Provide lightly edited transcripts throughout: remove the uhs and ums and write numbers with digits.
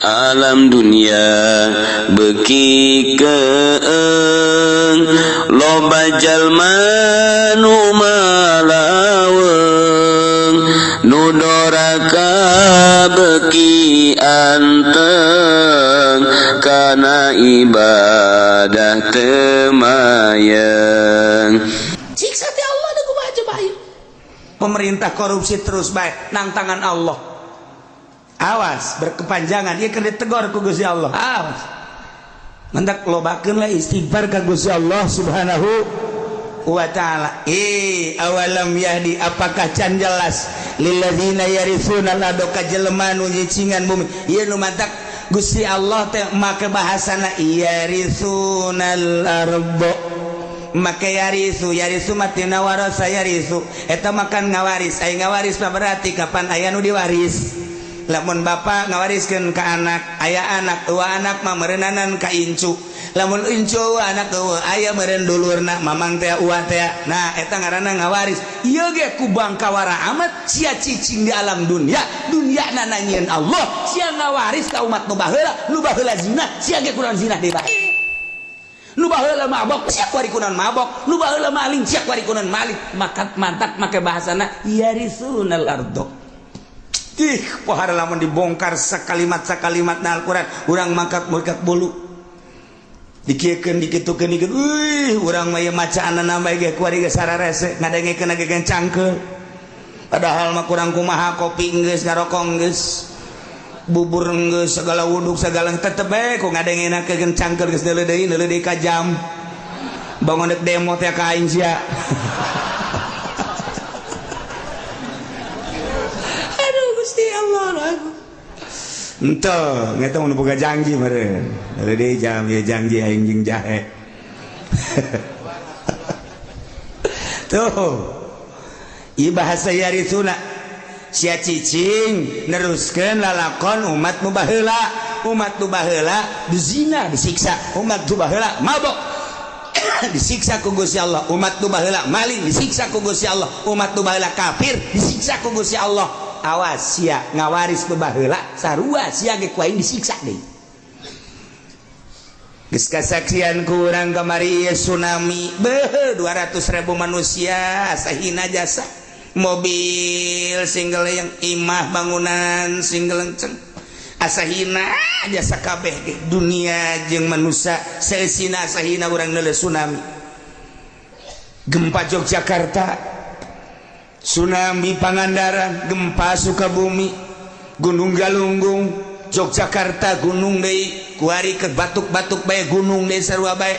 Alam dunia beuki keeng, loba jalma nu malaweung, nu doraka beuki anteng kana ibadah teu mayeng. Siksa teh Allah da kumaha coba ieu? Pemerintah korupsi terus baik nang tangan Allah. Awas berkepanjangan ieu keur ditegor ku Gusti Allah. Awas. Mantak lobakeun lah istighfar ka Gusti Allah Subhanahu wa taala. Eh, awalam yahdi, apakah can jelas, lilladzina yaritsuna al-ardha, ka jelema nu nyicingan bumi ieu? Nu mantak Gusti Allah teh make bahasana yaritsunal ardo, make yarisu. Yarisu matina warasa yarisu, eta makan ngawaris. Aya ngawaris mah berarti kapan aya nu diwaris. Lamun bapak ngawariskeun ka anak, aya anak, dua anak mah meureunanan ka incu. Lamun incu anak eueuh, aya meureun dulurna, mamang teh, uwa teh. Nah, eta ngaranna ngawaris. Ieu ge ku bangkawara amat sia cicing di alam dunia, dunia nanyieun Allah. Sia ngawaris ka umat nu baheula. Nu baheula zina, sia ge kurang zina deui bae. Nu baheula mabok, sia kuari kunaon mabok. Nu baheula maling, sia kuari kunaon maling. Maka mantak make bahasana yarisunal ardo. Ih, pohara lamun dibongkar sakalimat sakalimat na Al-Qur'an, urang mangkat mangkat bolu. Dikieukeun, dikitukeun, dikitukeun. Wih, urang mah ieu macaanna bae ge kuari ge sararese, ngadengekeun ge cangkeul. Padahal mah kurang kumaha, kopi geus, ngarokok geus, bubur geus, segala wuduk segala, tetep bae ku ngadengenakeun cangkeul. Geus deuleu deui, deuleu deui ka jam. Bangun dek demo teh ka aing sia. Aduh Gusti Allah aku. Ente, ngeta mun boga janji meureun. Deuleu deui jam ieu janji aing jeung jahe. Tuh. Ieu bahasa yaritsuna. Sia cicing neruskeun lalakon umat nu baheula. Umat nu baheula dizina disiksa, umat nu baheula mabok disiksa ku Gusti Allah, umat nu baheula maling disiksa ku Gusti Allah, umat nu baheula kafir disiksa ku Gusti Allah. Awas sia ngawaris nu baheula, sarua sia ge ku aing disiksa deui. Geus kasaksian ku urang kamari ieu tsunami, beuh, 200.000 manusia sahina jasa, mobil single yang imah bangunan single ceng asahina jasa kabeh ge dunia jeung manusia seusina asahina urang neuleuh tsunami. Gempa Yogyakarta, tsunami Pangandaran, gempa Sukabumi, Gunung Galunggung, Yogyakarta gunung deui, kuari ke batuk-batuk bae gunung deui, sarua bae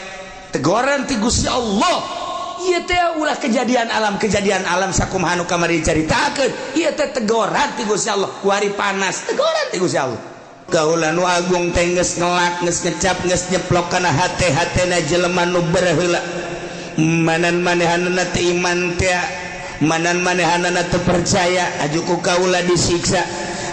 tegoran ti Gusti Allah. Ieu teh ulah kejadian alam, kejadian alam sakumaha nu kamari dicaritakeun, ieu teh tegoran ti Gusti Allah. Kuari panas, tegoran ti Gusti Allah. Kaula nu agung teh geus ngelak, geus ngecap, geus nyeplok kana hate-hatena jelema nu baheula. Manan manehanana teh iman teh, manan manehanana teu percaya, aju ku kaula disiksa.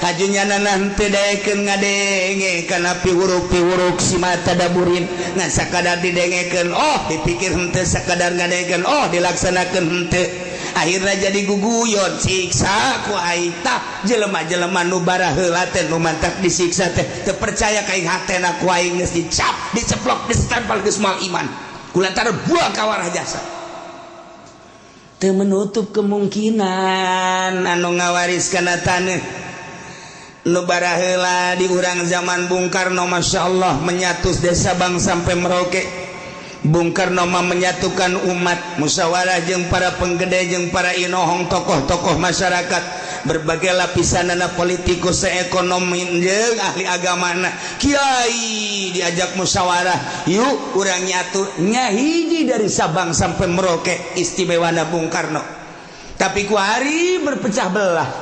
Aju nyana henteu daekeun ngadenge kana piwuruk-piwuruk si mata daburin, ngan sakadar didengekeun oh dipikir henteu, sakadar ngadengekeun oh dilaksanakeun henteu, akhirnya jadi guguyon, siksa ku aing. Tah, jelema-jelema nu baraheula teh nu mantak disiksa teh teu percaya ka aing, hatena ku aing geus dicap, diceplok, disestempel geus moal iman kulantaran buang kawarah jasa. Teu menutup kemungkinan anu ngawaris kana taneuh nu baraheula di urang zaman Bung Karno, Masya Allah, menyatus desa Bang sampai Merauke. Bung Karno mah menyatukan umat, musyawarah jeung para penggede jeung para inohong, tokoh-tokoh masyarakat berbagai lapisan, anak politikus, ekonomi jeung ahli agamana, kiai diajak musyawarah, yuk urang nyatu nyahiji dari Sabang sampai Merauke. Istimewana Bung Karno. Tapi kuari berpecah belah.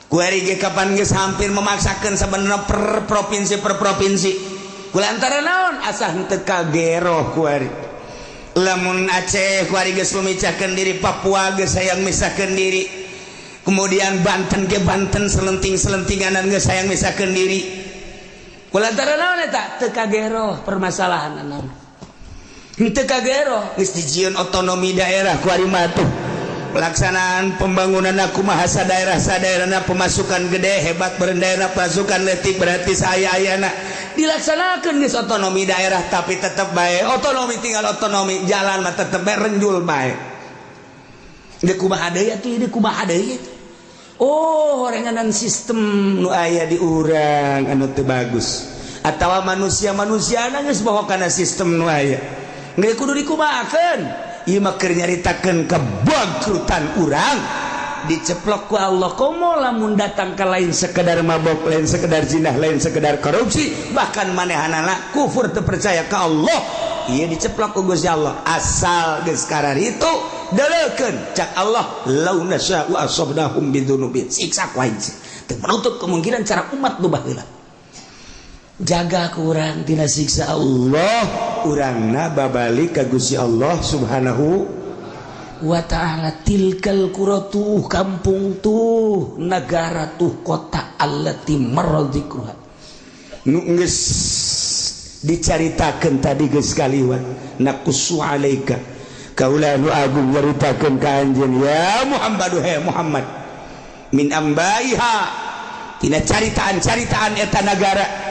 Kuari ge kapan geus hampir memaksakan sebenarnya per provinsi, per provinsi, kulantaran naon? Asa henteu kageroh kuari. Lamun Aceh kuari geus memecahkan diri, Papua geus hayang misahkeun diri, kemudian Banten ge Banten selenting-selentinganan geus hayang misahkeun diri. Kulantaran naon eta? Teu kageroh permasalahan naon, henteu kageroh. Geus dijieun otonomi daerah kuari mah tuh. Pelaksanaan pembangunan aku bahasa daerah, daerah pemasukan gede, hebat daerah pasukan letik, berarti saya ayana dilaksanakan di otonomi daerah, tapi tetap baik otonomi, tinggal otonomi jalan mah tetap baik renjul baik. Di kumaha deui atuh, di kumaha deui? Oh, horenganan sistem nu aya di urang anu teu bagus atawa manusia-manusia geus bawa kana sistem nu aya. Geus kudu dikumahakeun? Ieu mah keur nyaritakeun kebangkrutan urang, diceplok ku Allah. Komo lamun datang ke lain sekedar mabok, lain sekedar zinah, lain sekedar korupsi, bahkan manehanana kufur, teu percaya ka Allah. Ieu diceplok ku Gusti Allah. Asal geus itu deleukeun, cak Allah, lau nasya'u asabnahum bidzunubin, siksa ku aing. Teu menutup kemungkinan cara umat nu baheula jaga kurang tina siksa Allah, urangna babalik ka Gusti Allah Subhanahu wa ta'ala. Tilkal qura, tuh kampung, tuh negara, tuh kota, allati marra dzikruha, nu geus dicaritakeun tadi, geus kaliwat. Naqussu alaika, kaula nu agung nyaritakeun ka anjeun ya Muhammad, he Muhammad, min ambaiha, tina caritaan-caritaan eta nagara.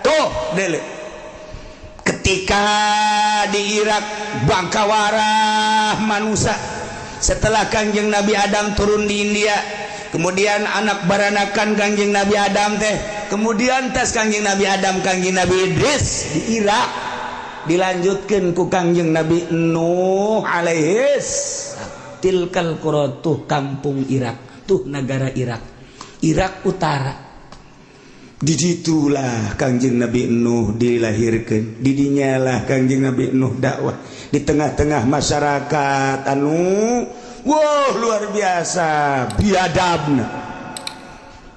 Tuh dele, ketika di Irak bangkawarah manusia setelah Kangjeng Nabi Adam turun di India, kemudian anak baranakan Kangjeng Nabi Adam teh, kemudian tes Kangjeng Nabi Adam, Kangjeng Nabi Idris di Irak, dilanjutkan ku Kangjeng Nabi Nuh alaihis. Tilkal qura, tuh kampung Irak, tuh negara Irak, Irak Utara. Disitulah Kangjeng Nabi Nuh dilahirkan, didinyalah Kangjeng Nabi Nuh dakwah di tengah-tengah masyarakat anu wow, luar biasa biadabna.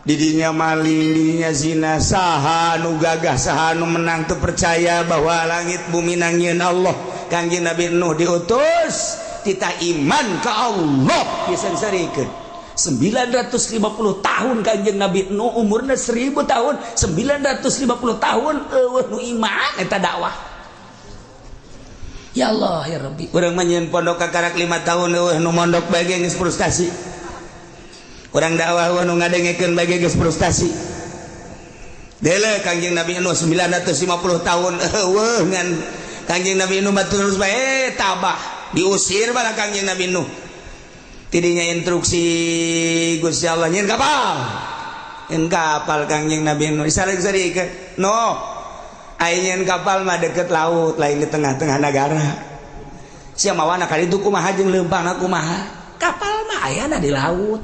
Didinya maling, didinya zina, saha nu gagah, saha nu menang, tuh percaya bahwa langit bumi nangieun Allah. Kangjeng Nabi Nuh diutus, titah iman ke Allah, disengsarikeun 950 tahun. Kanjeng Nabi Nuh umurnya 1000 tahun, 950 tahun eueuh nu iman eta dakwah. Ya Allah ya Rabbi, urang mah nyieun pondok kakarak 5 tahun, eueuh nu mondok bae geus frustasi. Urang dakwah, eueuh nu ngadengekeun bae geus frustasi. Dele Kanjeng Nabi Nuh 950 tahun eueuh, ngan Kanjeng Nabi Nuh mah terus bae tabah, diusir malah Kanjeng Nabi Nuh. Tidinya instruksi Gusti Allah, nyieun kapal, nyieun kapal. Kangjeng Nabi Nuh disarek-sarikeun, "No, ai nyieun kapal mah deket laut, lain di tengah-tengah negara. Sia mawana kali itu kumaha jeung leumpangna kumaha? Kapal mah ayana di laut."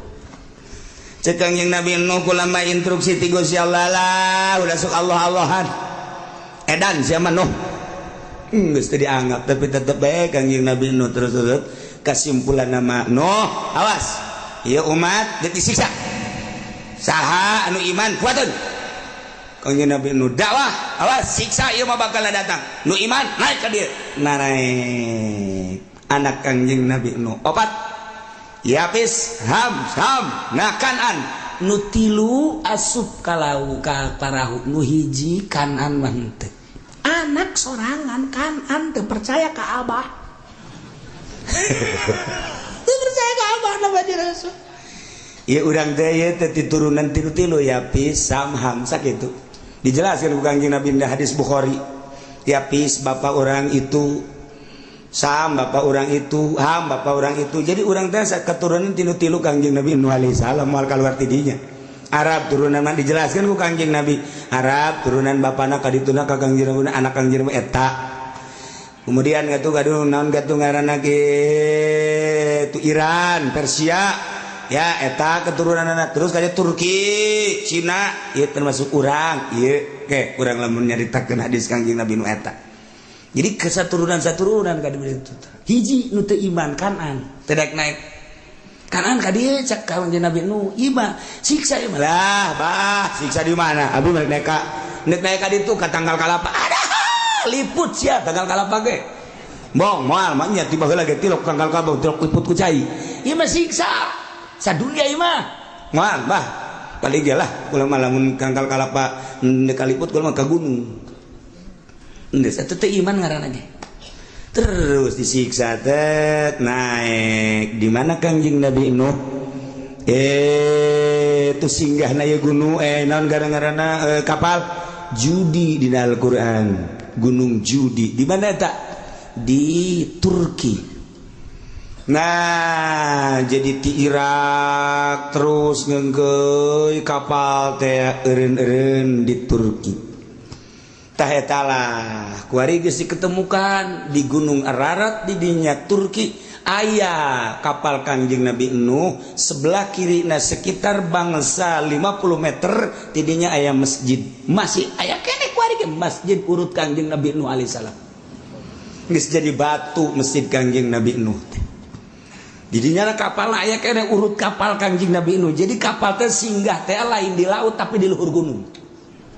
Cek Kangjeng Nabi Nuh, kulama instruksi ti Gusti Allah lah, udah sok Allah Allahan, edan sia mah Nuh. Geus teu dianggap, tapi tetep bae Kangjeng Nabi Nuh terus terus. Kesimpulan nama, Nuh, awas ya, umat disiksa, saha anu iman kuatun. Kangjeng Nabi Nuh dakwah, awas siksa ieu mah bakal datang, nu iman naik ka dieu. Nah, naik anak Kangjeng Nabi Nuh opat, Yapis, Ham, Sam, nah Kanan. Nu tilu asup kalau ka parahu, nu hiji Kanan mah henteu. Anak sorangan Kanan teu percaya ka abah, teu percaya ka abah nama di Rasul. Ya, urang teh ieu teh turunan tilu-tilu, Yapis, Sam, Ham, sakitu. Dijelaskan ku Kangjeng Nabi di hadis Bukhari. Yapis bapak orang itu, Sam bapak orang itu, Ham bapak orang itu. Jadi urang teh keturunan tilu-tilu Kangjeng Nabi Nuh alaihi salam, moal keluar tidinya. Arab turunan mah dijelaskan ku Kangjeng Nabi. Arab turunan bapana kadituna ka Kangjeng Nabi, anak Kangjeng Nabi eta. Kemudian gatuh gaduh naon gatuh ngaranna itu Iran, Persia ya, eta keturunan anak terus kayak Turki, Cina ya, termasuk urang iya. Oke, urang lamun nyaritakeun hadis Kangjeng Nabi nu eta, jadi kesaturunan saturunan ka itu. Hiji nu teu iman, Kanan, teu naik. Kanan ka dieu, cak Kangjeng Nabi nu ieu siksa ieu lah. Bah, siksa di mana? Abi naik ka, naik naik ka ditu ka tanggal kalapa, ada liput sia tanggal kalapa ge. Bong moal mah nya, tiba heula ge tilok tanggal kalapa, tilok liput ku cai. Ieu mah siksa sadunia ieu mah moal. Bah, paling dia lah, kula mah lamun tanggal kalapa ndek kaliput, kula mah ka gunung. Geus, eta teh iman ngaranna ge. Terus disiksa tet naik di mana Kangjeng Nabi Nuh? Itu singgah na gunung, naon gara-garana, kapal Judi di Al-Qur'an, Gunung Judi. Di mana tak? Di Turki. Nah, jadi di Irak terus ngengkeuy kapal teh eureun-eureun di Turki. Tah, eta lah kuari geus diketemukan di Gunung Ararat di dinya Turki aya kapal Kangjeng Nabi Nuh. Sebelah kiri, nah, sekitar bangsa 50 meter tidinya aya masjid, masih aya keneh kuari ge masjid urut Kangjeng Nabi Nuh alaihissalam. Geus jadi batu masjid Kangjeng Nabi Nuh teh. Didinya kapal aya keneh urut kapal Kangjeng Nabi Nuh. Jadi kapal teh singgah teh lain di laut, tapi di luhur gunung.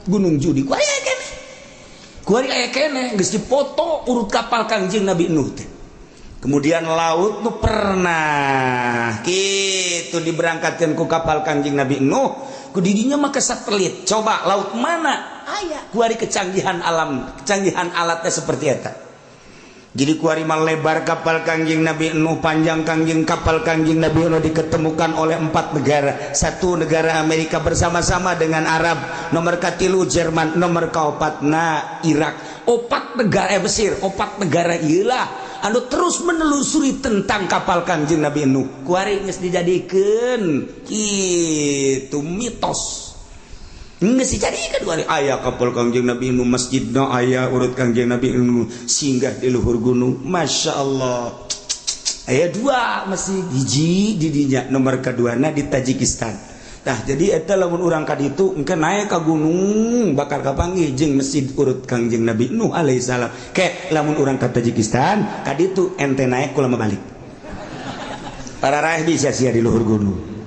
Gunung Judi. Kuari aya keneh. Kuari aya keneh geus dipoto urut kapal Kangjeng Nabi Nuh teh. Kemudian laut tuh pernah gitu diberangkatkan ku kapal Kangjeng Nabi Nuh. Ku didinya mah ke satelit. Coba laut mana? Aya. Kuari kecanggihan alam, kecanggihan alatnya seperti eta. Jadi kuari mah lebar kapal Kangjeng Nabi Nuh, panjang kangjeng kapal Kangjeng Nabi Nuh diketemukan oleh empat negara. Satu negara Amerika bersama-sama dengan Arab, nomor katilu Jerman, nomor kaopat na Irak. Opat negara, Mesir, opat negara iyalah anu terus menelusuri tentang kapal Kangjeng Nabi Nuh. Kuari geus dijadikeun kitu mitos. Geus dijadikeun kuari aya kapal Kangjeng Nabi Nuh, masjidna aya urut Kangjeng Nabi Nuh singgah di luhur gunung. Masya Allah. Aya dua masjid, hiji di dinya, nomor keduana di Tajikistan. Nah, jadi eta lamun urang ka ditu engke naik ka gunung bakal kapanggih jeung masjid urut Kangjeng Nabi Nuh alaihissalam. Ke lamun urang ka Tajikistan ka ditu ente naik kula balik. Para raih bisa sia di luhur gunung.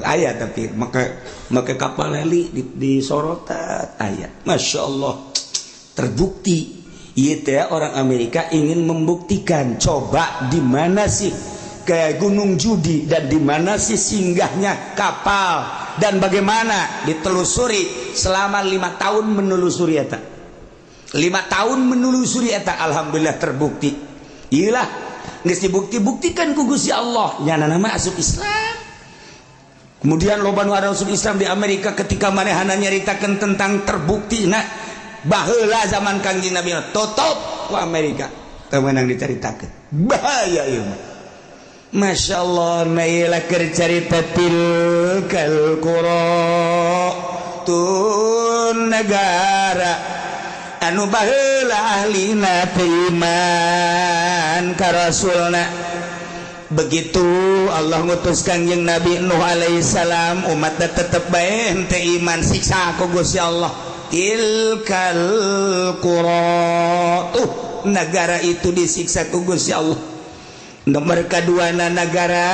Aya, tapi make make kapal heli di sorotan aya. Masya Allah, terbukti. Iya teh orang Amerika ingin membuktikan, coba di mana sih kayak Gunung Judi dan di mana sih singgahnya kapal dan bagaimana ditelusuri selama 5 tahun menelusuri eta, 5 tahun menelusuri eta. Alhamdulillah terbukti. Iyalah, geus dibukti-buktikan ku Gusti Allah, nyana nama asup Islam. Kemudian loba nu asup Islam di Amerika ketika manehana nyaritakeun tentang terbukti. Nah, baheula zaman Kangjeng Nabi tutup ku Amerika, teu meunang dicaritakeun, bahaya ieu mah. Masya Allah, naila keur carita tilkal qura, tun negara anu baheula ahlina teu iman ka rasulna. Begitu Allah ngutus Kangjeng Nabi Nuh alaihissalam, umatna tetep bae henteu iman, siksa ku Gusti Allah. Tilkal qura, tuh negara itu disiksa ku Gusti Allah. Nomor kedua negara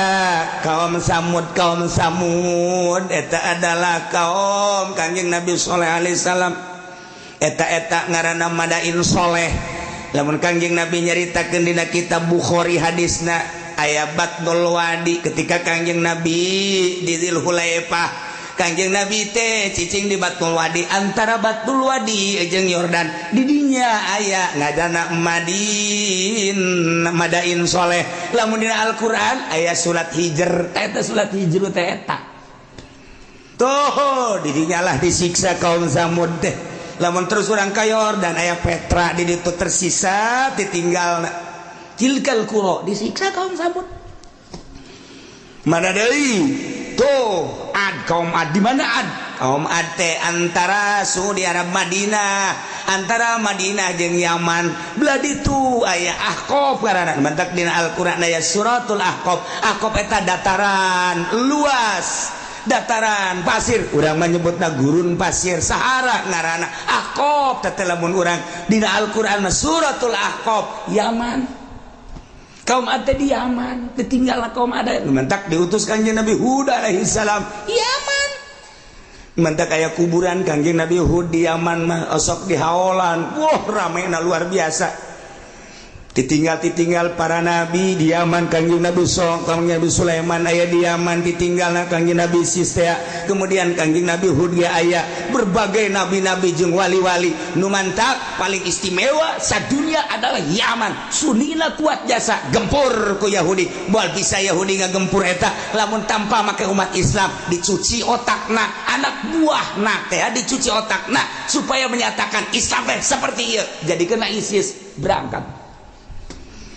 kaum Samud. Kaum Samud eta adalah kaum Kangjeng Nabi Soleh alaihissalam. Eta eta ngaranna Madain Soleh. Lamun Kangjeng Nabi nyaritakeun dina kitab Bukhari hadisna aya Batnul Wadi, ketika Kangjeng Nabi di Dzulhulaifah, Kangjeng Nabi teh cicing di Batnul Wadi, antara Batnul Wadi jeung Yordan. Didinya aya ngadana Madin, Madain Soleh. Lamun dina Al-Qur'an aya surat Hijr, eta surat Hijr teh eta tuh. Didinya lah disiksa kaum Samud teh. Lamun terus urang ka Yordan aya Petra di ditu, tersisa ditinggal. Tilkal qura disiksa kaum Samud. Mana deui tuh? Ad, kaum Ad. Di mana Ad? Kaum Ad teh antara Saudi Arab, Madinah, antara Madinah jeung Yaman belah ditu aya Ahqaf ngaranna. Mantak dina Al-Qur'an aya suratul Ahqaf. Ahqaf eta dataran luas, dataran pasir, urang menyebutna gurun pasir Sahara ngaranna Ahqaf teh. Lamun urang dina Al-Qur'an suratul Ahqaf, Yaman. Kaum Ad di Yaman ditinggal. Kaum Ad mantak diutus Kanjeng Nabi Hud alaihi salam Yaman. Mantak aya kuburan Kanjeng Nabi Hud di Yaman mah osok di haolan. Wah, rame na luar biasa. Ditinggal-ditinggal para nabi di Yaman. Kangjeng Nabi so Kangjeng Nabi Sulaiman aya di Yaman, ditinggal Kangjeng Nabi Sistea, kemudian Kangjeng Nabi Hud ge aya, berbagai nabi-nabi jeung wali-wali. Nu mantap paling istimewa sadunia adalah Yaman. Sunina kuat jasa gempur ku Yahudi. Moal bisa Yahudi ngagempur eta lamun tanpa make umat Islam dicuci otakna, anak buahna teh dicuci otakna supaya menyatakan Islam teh seperti ieu. Jadi kena ISIS berangkat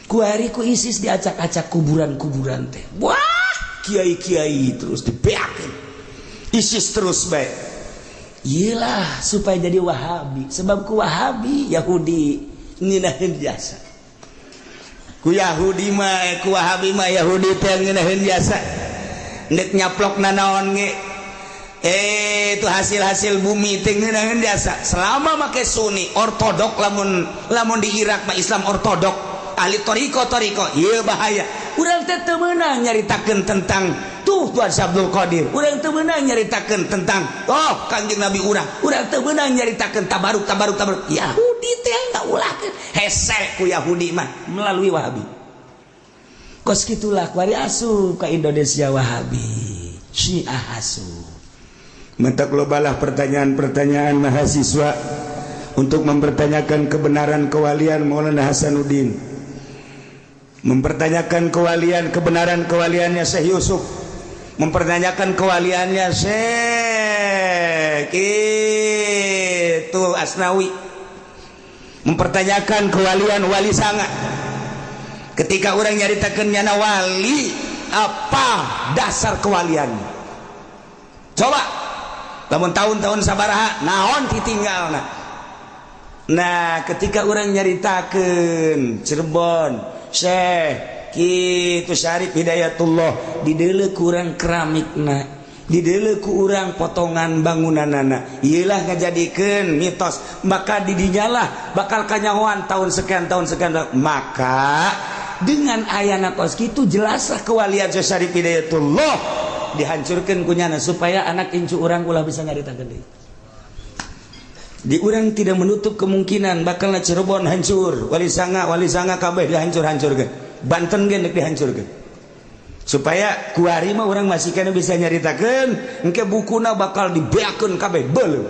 kuari ku ISIS diacak-acak kuburan-kuburan teh. Wah, kiai-kiai terus dibeakeun ISIS terus baik. Iyalah, supaya jadi Wahabi, sebab ku Wahabi Yahudi ngeunaheun jasa. Ku Yahudi mah, ku Wahabi mah Yahudi teh ngeunaheun jasa. Nek nyaplok nanaon ge itu hasil-hasil bumi teh ngeunaheun jasa selama make Sunni ortodok. Lamun lamun di Irak mah Islam ortodok, ahli toriko toriko. Iya, bahaya. Urang teh teu meunang nyaritakeun tentang tuh Tuhan Abdul Qadir, urang teu meunang nyaritakeun tentang oh Kanjeng Nabi urang, urang teu meunang nyaritakeun tabaruk tabaruk tabaruk. Yahudi teh ngaulahkeun hese ku Yahudi mah melalui Wahabi. Kos kitulah kuari asup ka Indonesia Wahabi, Syiah asup. Mentak lobalah pertanyaan-pertanyaan mahasiswa untuk mempertanyakan kebenaran kewalian Maulana Hasanuddin, mempertanyakan kewalian, kebenaran kewaliannya Syekh Yusuf, mempertanyakan kewaliannya Syekh itu Asnawi, mempertanyakan kewalian Wali Sanga. Ketika orang nyaritakan nyana wali, apa dasar kewalian? Coba lamun tahun-tahun sabaraha, naon ditinggal? Nah, ketika orang nyaritakan Cirebon, Syekh kitu Syarif Hidayatullah, dideuleu ku urang keramikna, dideuleu ku urang potongan bangunanana, iyalah ngajadikeun mitos. Maka didinyalah bakal kanyahoan tahun sekian, tahun sekian. Maka dengan ayana kos kitu, jelaslah kewalian Syekh Syarif Hidayatullah dihancurkan kunyana supaya anak incu urang ulah bisa nyaritakeun deui. Di urang tidak menutup kemungkinan bakal Cirebon hancur, Wali Sanga, Wali Sanga kabeh dihancur-hancurkan, Banten ge dihancurkan, supaya kuari mah orang masih kena bisa nyaritakeun. Engke bukuna bakal dibeakeun kabeh, beuleum.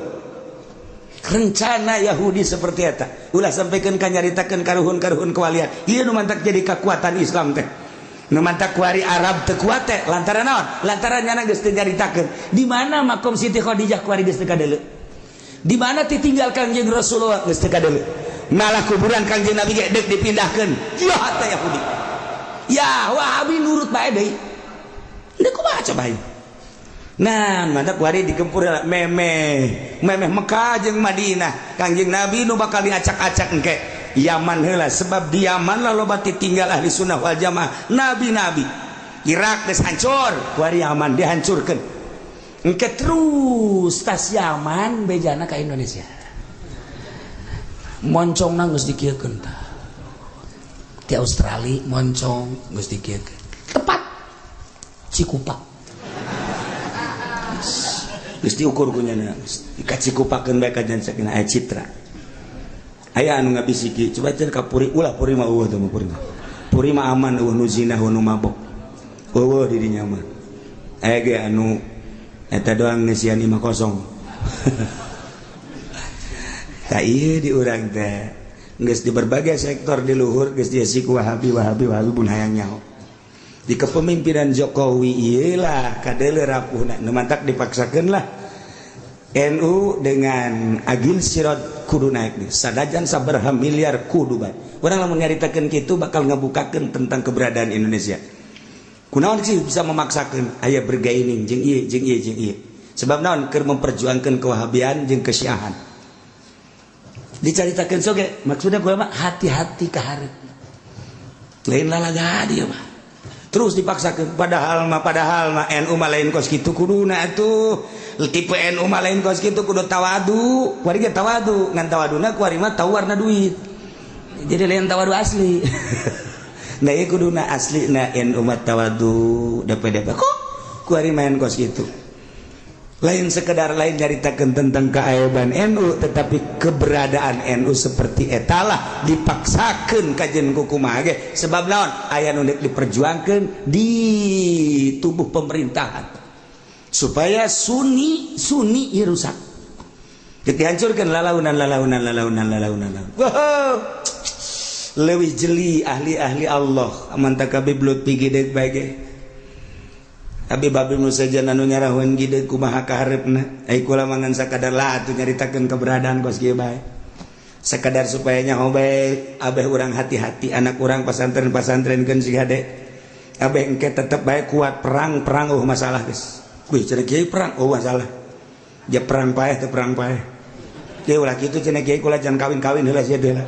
Rencana Yahudi seperti eta, ulah sampaikan ka nyaritakeun karuhun-karuhun kewalian. Ieu nu mantak jadi kekuatan Islam teh. Nu mantak kuari Arab teu kuat teh lantaran naon? Lantaran nyana geus teu nyaritakeun di mana makom Siti Khadijah. Kuari geus teu kadeuleu di mana ditinggal Kangjeng Rasulullah, geus teu kadeuleu. Malah kuburan Kangjeng Nabi ge deuk dipindahkeun. Ya teh Yahudi, ya Wahabi nurut bae deui. Deuk kumaha coba ieu? Nah, mantap kuari digempur memeh memeh Mekah jeung Madinah. Kangjeng Nabi nu bakal diacak-acak engke Yaman heula, sebab di Yaman lah loba tinggal ahli sunnah wal jamaah, nabi-nabi. Irak geus hancur, kuari Yaman dihancurkeun. Engke terus tas Yaman bejana ka Indonesia. Moncong geus dikieukeun tah di Australia, moncong geus dikieukeun tepat Cikupa, geus diukur ku nyana dikacikupakeun bae ka sakinah aya citra. Aya anu ngabisiki, coba cenah ka Puri, ulah Puri mah eueuh teh mah. Puri mah, Puri mah aman, eueuh nu zina, eueuh nu mabok, eueuh di dinya mah. Aya ge anu eta doang ngeusian imah kosong. Tak ieu di urang teh geus di berbagai sektor di luhur geus diisi ku Wahabi, Wahabi, Wahabi. Pun hayang nyaho di kepemimpinan Jokowi iyalah kadeuleu rapuhna. Nu mantak dipaksakeun lah NU dengan Agil Sirot kudu naik nih, sadajan sabaraha miliar kudu bae. Urang lamun nyaritakeun kitu bakal ngabukakeun tentang keberadaan Indonesia. Kunaon sih bisa memaksakeun aya bergaining jeung ieu jeung ieu jeung ieu? Sebab naon? Keur memperjuangkan kewahabian jeung kesyiahan dicaritakeun soge. Maksudnya gua mah hati-hati ka hareup, lain lalaga dia mah terus dipaksakan. Padahal mah NU mah lain kos kitu kuduna atuh. Tipe NU mah lain kos kitu, kudu tawadu. Kuari ge tawadu, ngan tawaduna kuari mah tahu warna duit, jadi lain tawadu asli. Nah, ieu kuduna asli na NU mah tawadu DPDP, kok kuari main kos kitu. Lain sekedar lain nyaritakeun tentang keaiban NU, tetapi keberadaan NU seperti etalah dipaksakeun kajen ku kumaha ge, sebab naon, aya nu diperjuangkeun di tubuh pemerintahan supaya Sunni Sunni ieu rusak, dihancurkan lalaunan lalaunan lalaunan lalaunan. Wow, leuwih jeli ahli-ahli Allah aman tak Habib Lutfi gideg bae ge. Habib Habib nu sejen anu nyarahun gideg kumaha kaharepna. Ai kula mangan sakadar lah atuh nyaritakeun keberadaan kos kieu bae, sakadar supaya nyaho bae. Abeh urang hati-hati, anak urang pasantren-pasantrenkeun si hade. Abeh engke tetep bae kuat perang perang. Oh, masalah geus. Wih, cenah kiai perang, oh masalah. Dia perang paeh teh, perang paeh. Kieu ulah kitu cenah kiai, kula jangan kawin-kawin heula sia teh lah.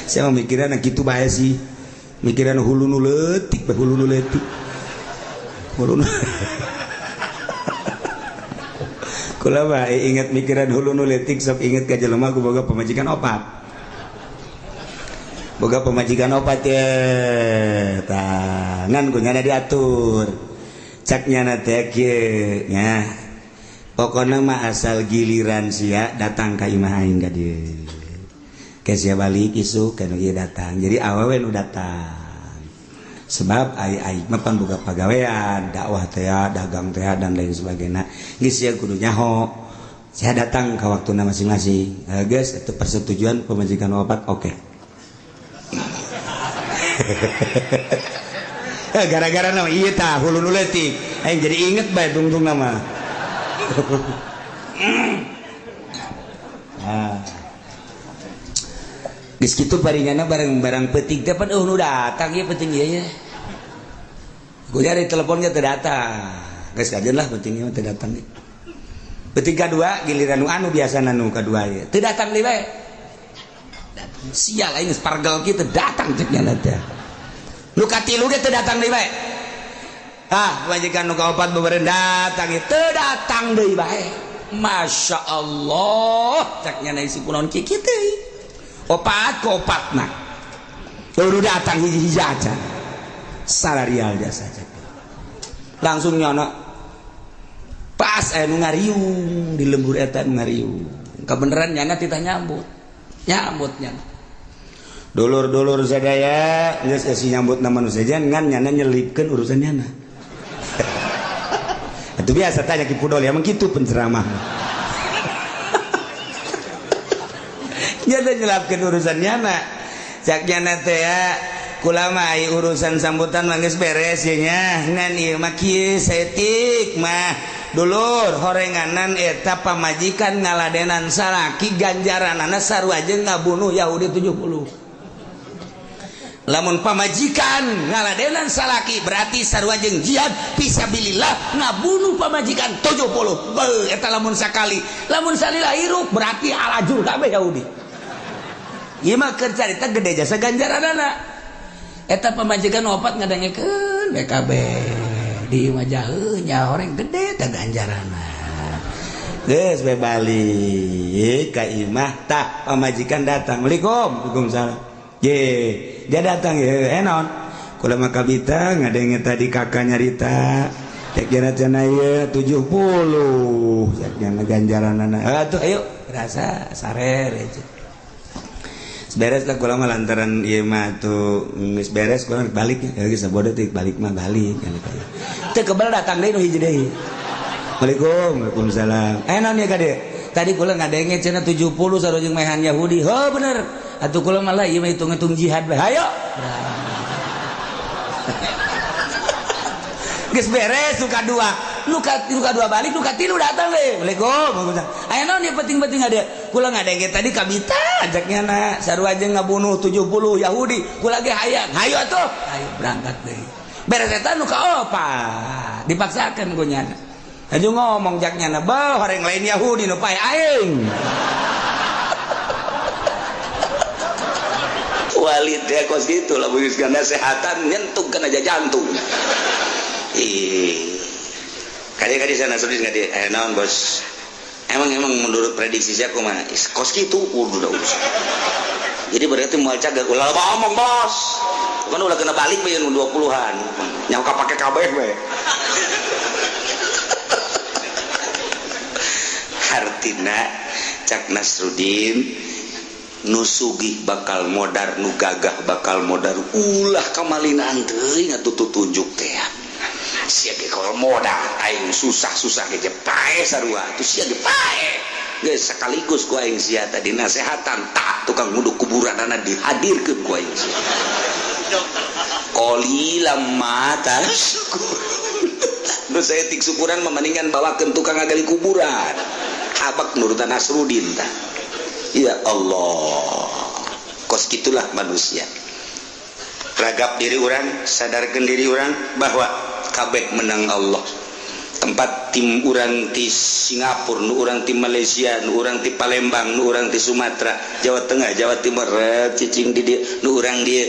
Saya mah mikiran kitu bae sih. Mikiran hulu nu leutik bae, hulu nu leutik. Hulu nu. Kula mah inget mikiran hulu nu leutik, sok inget ka jelema ku boga pamajikan opat. Boga pamajikan opat ya. Tah, ngan ku nyana diatur. Cak nyana teh kieu nya. Pokona mah asal giliran sia datang ka imah aing ka dieu. Ke sia balik isuk kan ieu datang. Jadi awewe nu datang. Sebab ai ai mah pan boga pagawean, dakwah teh, dagang teh, dan lain sebagainya. Geus sia kudu nyaho. Sia datang ka waktuna masing-masing. Geus itu persetujuan pemajikan opat, oke. Okay. Gara-gara nama ieu tah hulu nu leutik. Aing jadi inget bae tungtung nama. Ah. Geus kitu paringana bareng-bareng peuting teh pan eueuh nu datang ieu peuting ieu ya. Ku cari teleponnya teu datang. Geus kajeun lah peuting ieu teu datang. Peuting kadua giliran nu anu biasana nu kadua ieu. Teu datang deui bae. Datang sial aing geus pargel kieu teu datang cek nya teh. Nu katilu ge teu datang deui bae. Ah, majikan nu kaopat beureun datang ieu teu datang deui bae. Masya Allah, cek nya isi kunaon kieu kieu. Opat ke opatna. Baru datang hiji-hiji aja. Salarial jasa cek. Langsung nyono. Pas aya nu ngariung di lembur eta nu ngariung. Kebeneran nyana titah nyambut. Nyambut nyana. Dulur-dulur sadaya geus esi nyambut nama nu sejen ngan nyana nyelipkeun urusan nyana. Itu biasa tanya Ki Pudol ya, emang kitu penceramah. Nyana nyelapkeun urusan nyana. Cak nyana teh ya, kula mah ai urusan sambutan mah geus beres ye nya. Ngan ieu mah kieu saeutik mah. Dulur horenganan eta pamajikan ngaladenan salaki ganjaranana sarua jeung ngabunuh Yahudi 70. Lamun pamajikan ngaladenan salaki berarti sarua jeung jihad fisabilillah ngabunuh pamajikan 70. Beuh eta lamun sakali, lamun salila hirup berarti alajur kabeh Yahudi. Ieu mah keur carita gede jasa ganjaranana. Eta pamajikan opat ngadengekeun we kabeh di imah jaheuh nya horeng gede teh ganjaranna. Geus we balik ka imah tah pamajikan datang. Assalamualaikum. Waalaikumsalam. Ye, dia datang ya, enon. Kula mah kabita ngadenge tadi kakak nyarita. Cek jana cenah ieu 70. Cek jana ganjaranana. Atuh ayo rasa sarer aja. Beres lah kula mah lantaran ieu mah tuh geus beres kula balik ya geus sabodo teh balik mah balik. Teu kebal datang deui nu hiji deui. Waalaikum, waalaikumsalam. Naon ya kade? Tadi kula ngadenge cenah 70 sarua jeung maehan Yahudi. Heuh bener. Atuh kula malah ieu mah hitung-hitung jihad bae. Hayo. Geus beres nu kadua. Nu kadua balik, nu katilu datang deui. Waalaikum. Aya naon ieu penting-penting ade? Kula ngadenge tadi kabita ajaknya na sarua jeung ngabunuh 70 Yahudi. Kula ge hayang. Hayo atuh. Hayo berangkat deui. Beres eta nu kaopat. Dipaksakeun ku nyana. Aju ngomong jaknya na, bah orang lain Yahudi nu pae aing. Walid ya kos gitu lah geus nasehatan nyentuh kana jantung. Ih. Kali-kali sana sedih nggak dia, naon bos. Emang menurut prediksi saya kumaha? Kos gitu udah urusan. Jadi berarti moal cager ulah loba omong bos. Kan ulah kena balik bae nu 20-an. Nyangka pake kabeh we. Artina, cak Nasruddin, nu sugih bakal modar, nu gagah bakal modar. Ulah kamalinaan teuing atuh tutunjuk teh. Sia ge kalau modar, aing susah-susah ge paeh sarua. Tuh sia ge paeh. Geus sekaligus ku aing sia tadi nasehatan tak tukang nguduk kuburan dihadirkeun ku aing sia. Qalilan ma tasykurun. Nu saeutik syukuran mendingan bawakeun tukang ngagali kuburan. Habak nurutan Nasruddin tah. Ya Allah, kos gitulah manusia. Ragap diri urang, sadarkan diri urang bahwa kabeh menang Allah. Tempat tim urang di Singapura, nu urang di Malaysia, nu urang di Palembang, nu urang di Sumatera, Jawa Tengah, Jawa Timur, cicing di dia, nu urang dia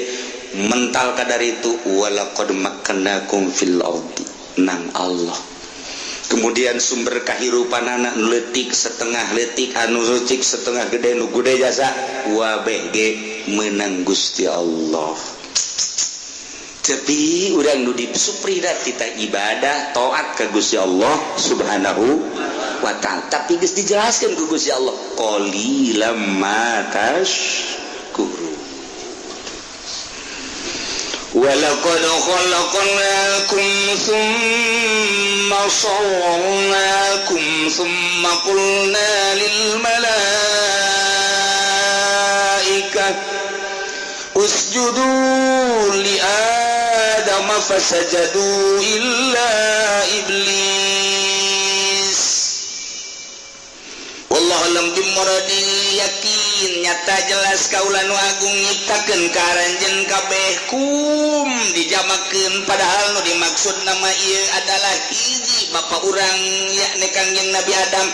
mental kadar itu walaqad makkannakum fil ardi nang Allah. Kemudian sumber kehidupan anak letik setengah letik, anu letik setengah gede, nu gede jasa wabeh ge menang Gusti Allah. Tapi urang nu disuprida kita ibadah taat ke Gusti Allah Subhanahu wa Ta'ala, tapi geus dijelaskan ku Gusti Allah qalilan ma tashkurun. ولقد خلقناكم ثم صورناكم ثم قلنا للملائكة اسجدوا لآدم فسجدوا إلا إبليس. Wallahu a'lam bimuradi. Yakin nyata jelas kaula nu agung nyiptakeun ka aranjeun kabeh. Kum dijamakeun, padahal nu dimaksud nama ieu adalah hiji bapa urang, yakni Kangjeng Nabi Adam.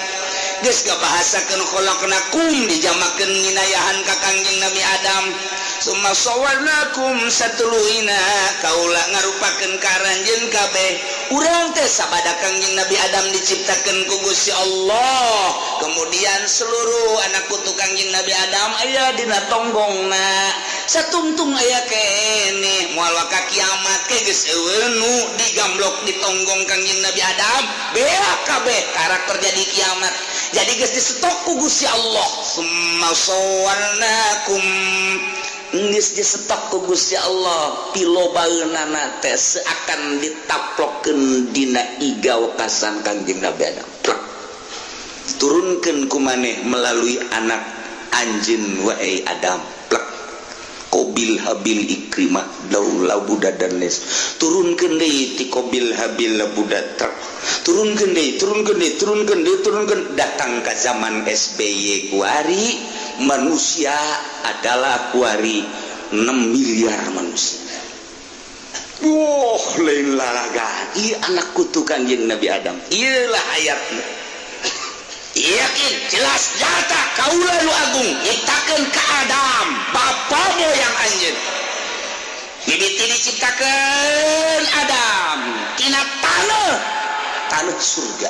Geus ngabahasakeun khalaqnakum, dijamakeun nginayahan ka Kangjeng Nabi Adam. Summa sawwarnakum, satuluyna kaula ngarupakeun ka aranjeun kabeh. Urang teh sabada Kangjeng Nabi Adam diciptakeun ku Gusti Allah, kemudian seluruh anak putu Kangjeng Nabi Adam aya dina tonggongna, satungtung aya keneh moal waka kiamat ke geus euweuh nu digamblok di tonggong Kangjeng Nabi Adam, beak kabeh karakter jadi kiamat. Jadi geus disetok ku Gusti Allah. Summa sawwarnakum, geus disetok ku Gusti Allah, pilobaeunana teh seakan ditaplokeun dina iga wekasan Kangjeng Nabi Adam. Plek. Turunkeun ku maneh melalui anak anjeun, wahai Adam. Plek. Kobil, Habil, Ikrimah, Labuda dan Les. Turunkeun deui ti Kobil, Habil, Labuda, truk. Turunkeun deui, turunkeun deui, turunkeun deui, turunkeun, datang ke zaman SBY kuari. Manusia adalah kuari 6 miliar manusia. Wah, lain lalagan. Ieu anak kutu Kangjeng Nabi Adam. Ieulah ayatna. Yakin jelas nyata kaula nu agung nyiptakeun ka Adam, bapa moyang anjeun. Mimiti diciptakeun Adam tina tanah, tanah surga.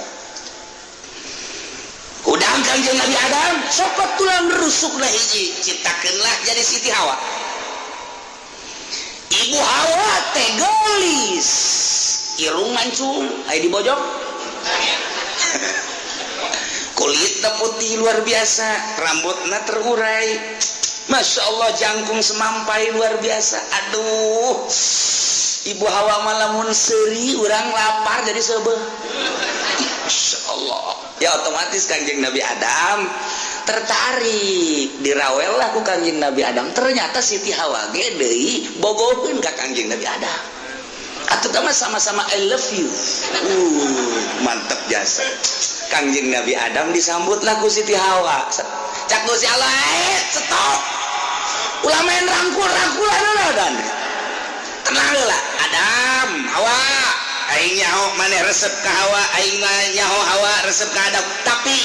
Udah Kangjeng Nabi Adam sokot tulang rusukna hiji, ciptakeunlah jadi Siti Hawa. Ibu Hawa teh geulis, irung mancung, aya di bojong, kulitnya putih luar biasa, rambutnya terurai, Masya Allah, jangkung semampai luar biasa. Aduh, Ibu Hawa malamun seri urang lapar jadi seubeuh. Masya Allah. Ya otomatis Kanjeng Nabi Adam tertarik, dirawel lah ku Kanjeng Nabi Adam. Ternyata Siti Hawa ge deui bogoheun ka Kanjeng Nabi Adam. Atuh mah sama-sama I love you. Mantep jasa. Kangjeng Nabi Adam disambutlah ku Siti Hawa. Cak Gusti Allah, eh, stop. Ulah main rangkul-rangkulan lah dan. Tenang lah, Adam, Hawa. Aing nyaho maneh resep ka Hawa, aing mah nyaho Hawa resep ka Adam. Tapi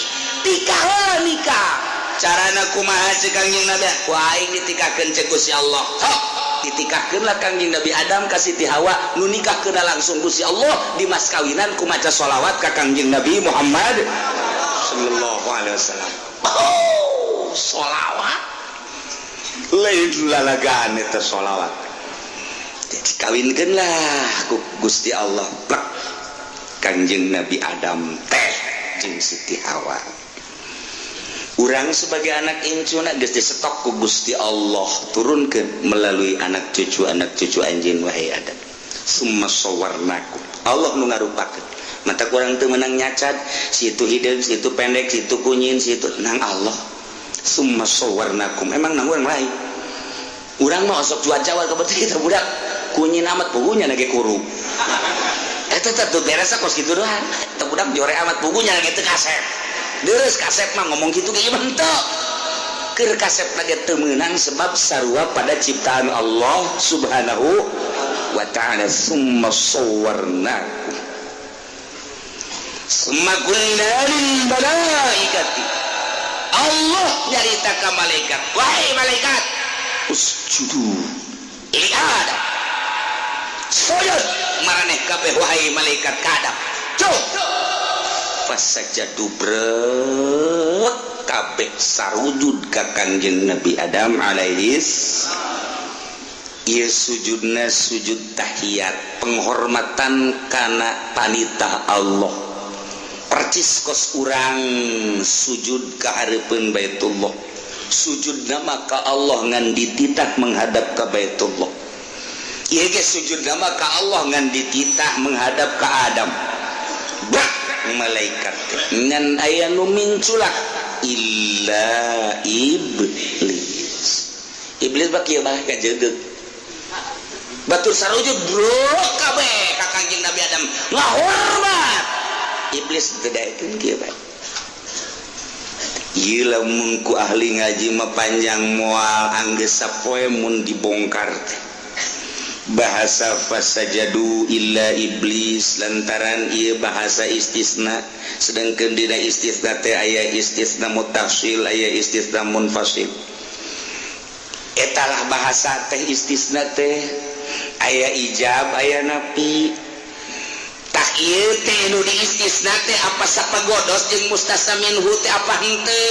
tikah heula nikah. Carana kumaha cek Kangjeng Nabi? Ku aing ditikahkeun cek Gusti Allah. Sok ditikahkeun lah Kangjeng Nabi Adam ka Siti Hawa, nu nikahkeun langsung Gusti Allah di mas kawinan ku maca sholawat ka Kangjeng Nabi Muhammad sallallahu alaihi wasallam. Oh, sholawat lain lalagaan eta sholawat. Dikawinkeun lah ku Gusti Allah, plek, Kangjeng Nabi Adam teh jeung Siti Hawa. Urang sebagai anak incuna geus disetok ku Gusti Allah, turunkeun melalui anak cucu anjeun, wahai Adam. Summa sawwarnakum, Allah nu ngarupakeun. Mata kurang teu meunang nyacat, situ hideung, situ pendek, situ kunyin, situ nang Allah. Summa sawwarnakum, emang nang urang lain. Urang mah osok cuaca kebetulan kita budak kunyin amat, pugunya lagi kuru. Eta teh tuh beres kos kitu doang. Eta budak jore amat, pugunya lagi teu kasep. Deres kasep mah ngomong kitu ge mah henteu. Keur kasep lagi teu meunang, sebab sarua pada ciptaan Allah Subhanahu wa ta'ala. Summa sawwarnakum, summa qulna lil malaikati, Allah nyarita ka malaikat, wahai malaikat, usjudu li Adam, sujud maraneh kabeh wahai malaikat ka Adam. Cuk, fasajadu, brek kabeh sarujud ka Kangjeng Nabi Adam alaihis. Ieu sujudna sujud tahiyat, penghormatan kana panitah Allah, percis kos urang sujud ka hareupeun Baitullah. Sujudna maka Allah ngan dititah menghadap ka Baitullah. Ieu ge sujudna maka Allah ngan dititah menghadap ka Adam. Brak malaikat teh ngan aya nu minculak, illa iblis. Iblis bak kieu bae kajegeug, batur sarujud brok kabeh ka Kangjeng Nabi Adam ngahormat. Iblis teu daekeun, kieu bae. Ieu lamun ku ahli ngaji mah panjang, moal anggeus sapoe mun dibongkar teh. Bahasa fasajadu illa iblis, lantaran ieu bahasa istisna, sedangkan dina istisna teh aya istisna muttasil, aya istisna munfasil. Etalah bahasa teh, istisna teh aya ijab, aya nafi. Tah, ieu teh nu di istisna teh apa sapagodos jeung mustasna minhu teh apa henteu?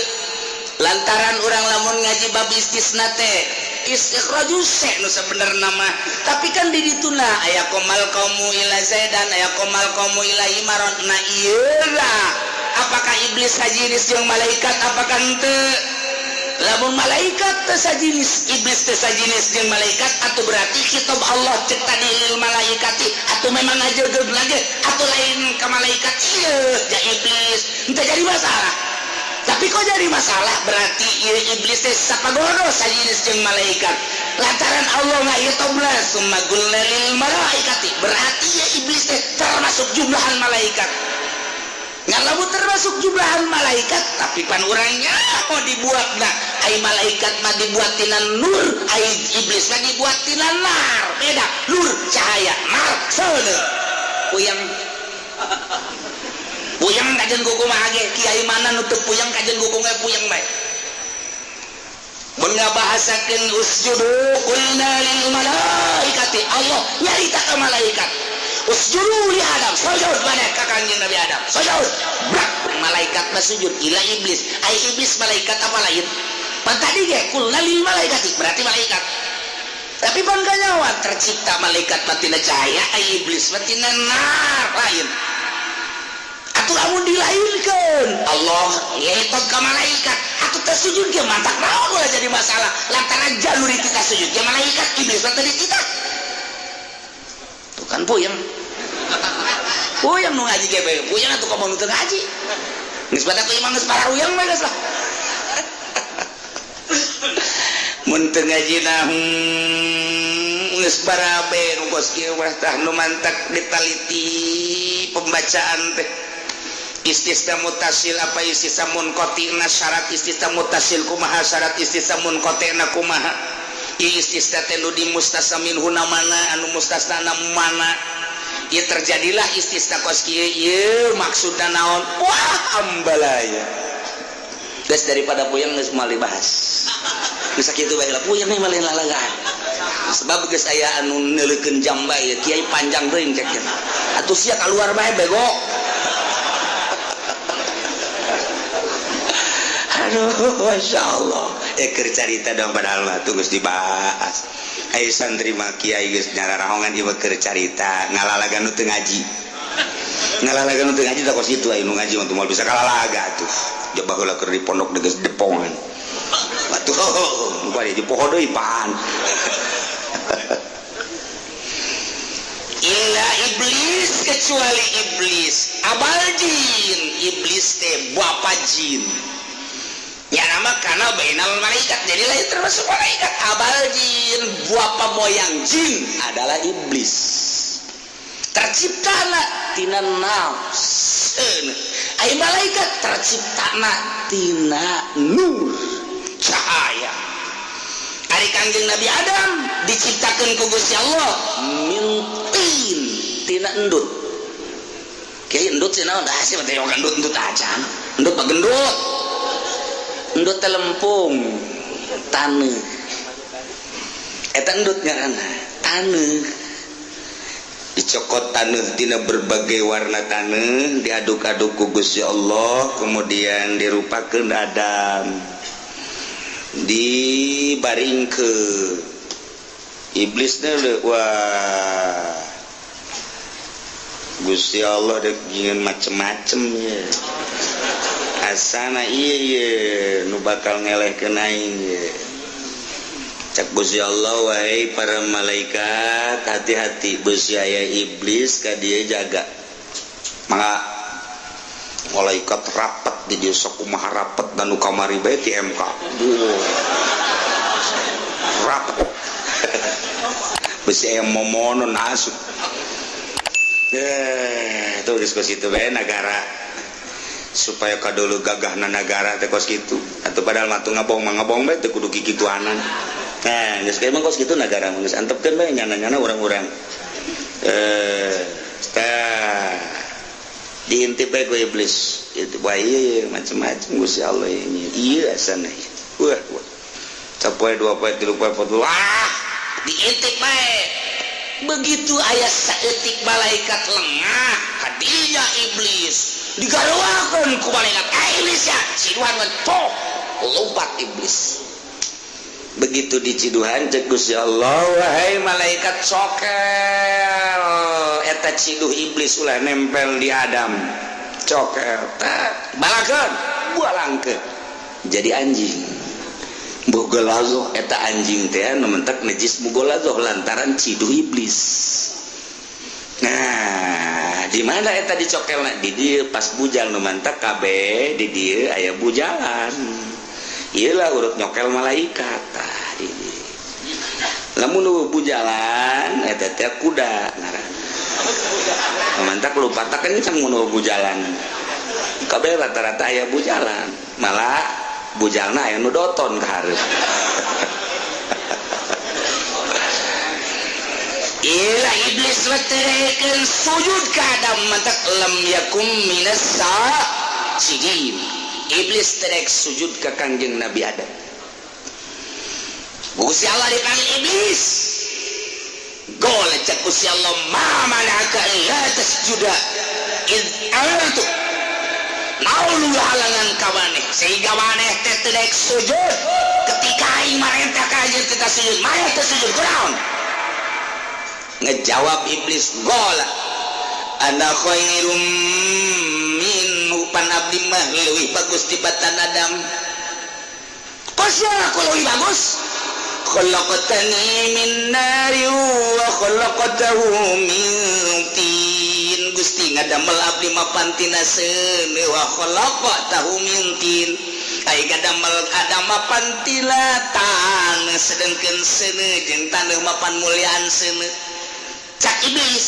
Lantaran urang lamun ngaji bab istisna teh istikhraju syekh nu sabenerna mah, tapi kan di dituna aya qomal qaumu illa zaidan, aya qomal qaumu illa himaron. Nah, ieu lah, apakah iblis sajinis jeung malaikat, apakah henteu? Lamun malaikat teu sajinis, iblis teu sajinis jeung malaikat, atau berarti kitab Allah cek tadi lil malaikati atau memang ngajegeug lagi atau lain ke malaikat ieu ja iblis henteu jadi masalah. Tapi kok jadi masalah? Berarti ieu iblis teh sapagodos sajinis jeung malaikat, lantaran Allah ngahitobna summa qulna lil malaikati, berarti ya iblis teh termasuk jumlahan malaikat. Ngan lamun termasuk jumlahan malaikat, tapi pan urangnya mau dibuat, nah ai malaikat mah dibuat tina nur, ai iblis mah dibuat tina nar. Beda, nur cahaya, nar seuneu. Puyeng puyeng kajen kumaha ge, kiai mana nu teu puyeng kajen kuku ge puyeng bae mun ngabahasakeun usjudu qulna lil malaikati. Allah nyarita ka malaikat, usjudu li Adam, sujud maneh ka Kangjeng Nabi Adam, sujud. Brak, malaikat mah sujud illa iblis. Ai iblis malaikat apa lain? Pan tadi ge qulna lil malaikati, berarti malaikat. Tapi pan kanyawan tercipta malaikat mah tina cahaya, ai iblis mah tina nar, lain. Atuh lamun dilainkeun, Allah ngitung ka malaikat atuh teu sujud ge, mantak naon ulah jadi masalah? Lantaran jalur kita sujud ge malaikat, iblis mah teu dititah. Tuh kan puyeng puyeng, nu ngaji ge puyeng atuh, komo nu teu ngaji geus pada imam geus pararuyang we, geus lah. Mun teu ngaji nah, geus barabe nu kos kieu mah. Tah, nu mantak ditaliti pembacaan teh istisna mutasil apa istisna munqatina, syarat istisna mutasil kumaha, syarat istisna munqatina kumaha, ieu istisna teh nu di mustasna minhu mana, anu mustasna mana. Ieu terjadilah istisna kos kieu, ieu maksudna naon? Wah, ambalaya geus, daripada puyeng geus moal dibahas. Geus sakitu bae lah, puyeng nih malih lalagaan, sebab geus aya anu neuleukeun jam bae, kiai panjang teuing cek atuh, sia keluar bae bego. Aduh, masya Allah, keur carita dong, padahal mah tuh geus dibahas. Ayo santri mah kiai geus nyararahongan, ieu keur carita ngalalagan nu teu ngaji. Ngalalaga nu teu ngaji tah kos kitu, aya nu ngaji mah moal bisa kalalaga atuh. Coba heula keur di pondok geus depongan. Atuh nu bade dipoho deui pan. Illa iblis, kecuali iblis. Abal jin, iblis teh bapa jin. Ya nama karena bainal malaikat, jadi lain termasuk malaikat. Abal jin, bapa moyang jin adalah iblis. Terciptana tina nafs. Ai malaikat terciptana tina nur, cahaya. Ari Kangjeng Nabi Adam diciptakan ku Gusti Allah min tin, tina endut. Kiai, endut sih naon? Ah, sih teh endut endut acan. Endut mah gendut. Endut teh lempung taneuh. Eta endut ngaranna, taneuh. Dicokot taneuh tina berbagai warna taneuh, diaduk-aduk ku Gusti Allah, kemudian dirupakeun Adam. Dibaring ke iblis deh. Wah, Gusti Allah dek ingin macem-macem ya asana, iya iya nu bakal ngelehkeun aing ye. Cak Gusti Allah, wahai para malaikat, hati-hati, besi aya iblis ka dieu, jaga. Mangga malaikat rapat di dieu, sok kumaha rapat dan nu kamari bae ti MK. Wow. Rapat besi aya momonon asup. Eh, itu diskusi itu bae nagara supaya kadulu gagahna nagara teh kos kitu atau padahal mah ngabong mah ngabong bae, teu kudu kikituanan. Nah, geus emang kos kitu nagara mah geus antepkeun bae nyana-nyana urang-urang. Eh, tah diintip bae ku iblis. Itu wah, iya, iya macam-macam Gusti Allah ini. Iya asana. Wah, wah. Sapoe, dua poe, tilu poe, empat, wah, diintip bae. Begitu aya saeutik malaikat lengah, kadinya iblis digaruakeun ku malaikat. Eh, iblis ya, ciduhan toh lompat iblis. Begitu diciduhan, cek Gusti Allah, wahai malaikat, cokel eta ciduh iblis, ulah nempel di Adam. Cokel tak balakeun, bualangkeun jadi anjing mughaladzah. Eta anjing teh nu mentek najis mughaladzah lantaran ciduh iblis. Nah, di mana eta dicokelna? Di dieu, pas bujal nu mantak kabeh di dieu aya bujalan. Iyalah urut nyokel malaikat. Tah, di dieu lamun nu bujalan eta teh kuda ngaranna. Mantak lupa kan can nu bujalan kabeh rata-rata aya bujalan, malah bujalna aya nu doton ka hareup. Ila iblis weterekeun sujud ka Adam, mantak lam yakum minas sajidin. Iblis terek sujud ka Kangjeng Nabi Adam. Gusti Allah dipanggil iblis. Gol, cek Gusti Allah, ma manaka la tasjuda id amartu? Naon nu halangan ka maneh sehingga maneh teh teu daek sujud ketika aing marentah ka anjeun teh sujud, maneh teh sujud kunaon? Ngejawab iblis, gola ana khairum minhu, pan abdi mah leuwih bagus tibatan Adam. Kos aku leuwih bagus? Khalaqtani min nari wa khalaqtahu min tin. Gusti ngadamel abdi mapan tina seuneu, wa khalaqtahu min tin. Ai ngadamel Adam mapan tina taneuh, sedengkeun seuneu jeung taneuh mapan muliaan seuneu. Cak iblis,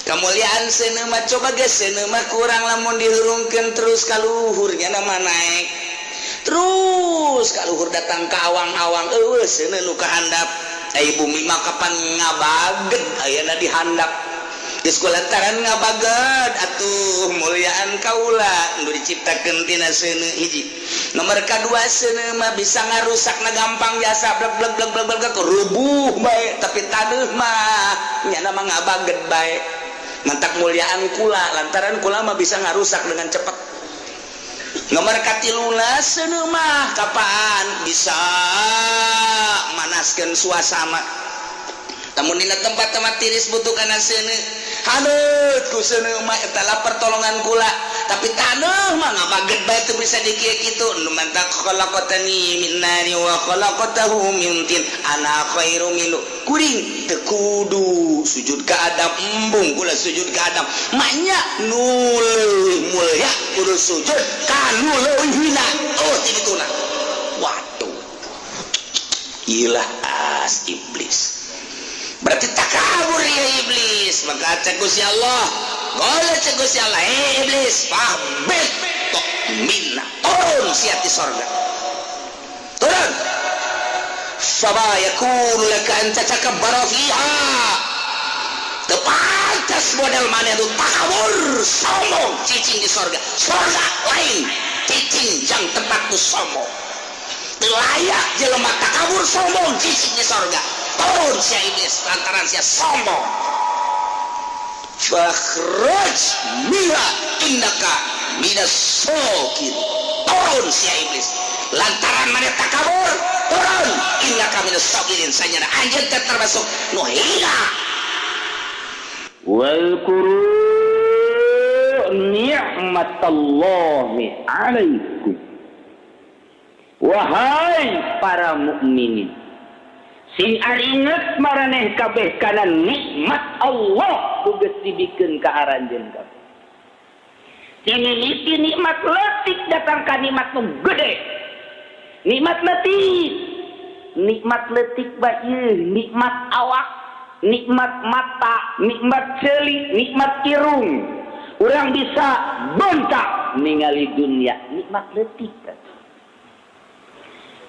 kemuliaan seuneu mah coba geus seuneu mah kurang, lamun dihurungkeun terus ka luhur nya mah naik terus ka luhur, datang ke awang-awang, eueuh seuneu nu kahandap. Ai bumi mah kapan ngabaged ayeuna di handap. Geus kulantaran ngabaged atuh muliaan kaula nu diciptakeun tina seuneu, hiji. Nomor kadua, seuneu mah bisa ngarusak na gampang, jasa blek blek blek blek blek rubuh bae, tapi taneuh mah nyana mah ngabaged bae. Mantak muliaan kula lantaran kula mah bisa ngarusak dengan cepat. Nomor katiluna, seuneu mah kapan bisa manaskeun suasana. Namun dina tempat-tempat tiris butuh kana seuneu. Haneut ku seuneu mah eta lah pertolongan kula, tapi taneuh mah ngabaget bae teu bisa dikieu kitu. Nu mantak khalaqtani min nari wa khalaqtahu min tin, ana khairu minhu. Kuring teu kudu sujud ka Adam, embung kula sujud ka Adam. Manya nu leuwih mulya kudu sujud ka nu leuwih hina. Oh, ti dituna. Waduh, ilah as iblis berarti takabur ya iblis. Maka cek Gusti Allah, qala, cek Gusti Allah, "Eh iblis, fahbit tok minna, turun sia ti sorga, turun. Fama yakunu laka an tatakabbara fiha." Teu pantas model maneh nu takabur sombong cicing di sorga. Sorga lain cicing jang tempat nu sombong. Teu layak jelema takabur sombong cicing di sorga. Turun sia iblis lantaran sia sombong. Fakhruj minha innaka minas sokin. Turun sia iblis lantaran maneh takabur, turun. Innaka minas sokirin, sanyana anjeun teh termasuk nu hina. Wadhkuru ni'matallahi alaikum. Wahai para mukminin, sing aringet maraneh kabeh kana nikmat Allah ku geus dibikeun ka aranjeun kabeh. Dimimiti nikmat leutik datang ka nikmat nu gede. Nikmat leutik, nikmat leutik bae, nikmat awak, nikmat mata, nikmat ceuli, nikmat irung. Urang bisa bentak ningali dunia, nikmat leutik.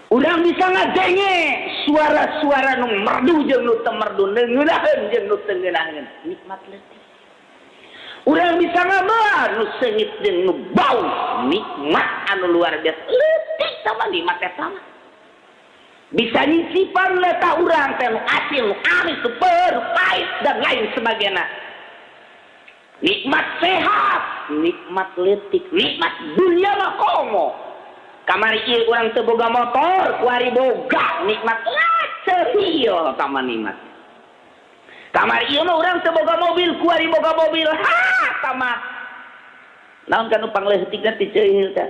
Urang bisa ngadenge suara-suara nu merdu jeung nu teu merdu, ngeunaheun jeung nu teu ngeunaheun, nikmat leutik. Urang bisa ngabelah nu seungit jeung nu bau, nikmat anu luar biasa leutik sama nikmat eta mah. Bisa nyicipan leta urang teh nu asin, nu amis, nu peur, pahit dan lain sebagainya. Nikmat sehat, nikmat leutik, nikmat dunia mah komo. Kamari ieu urang teu boga motor, kuari boga, nikmat lah ceuhil tama nikmat. Kamari ieu mah urang teu boga mobil, kuari boga mobil, ha tamat. Naon kan nu pangleutikna ti ceuhil teh?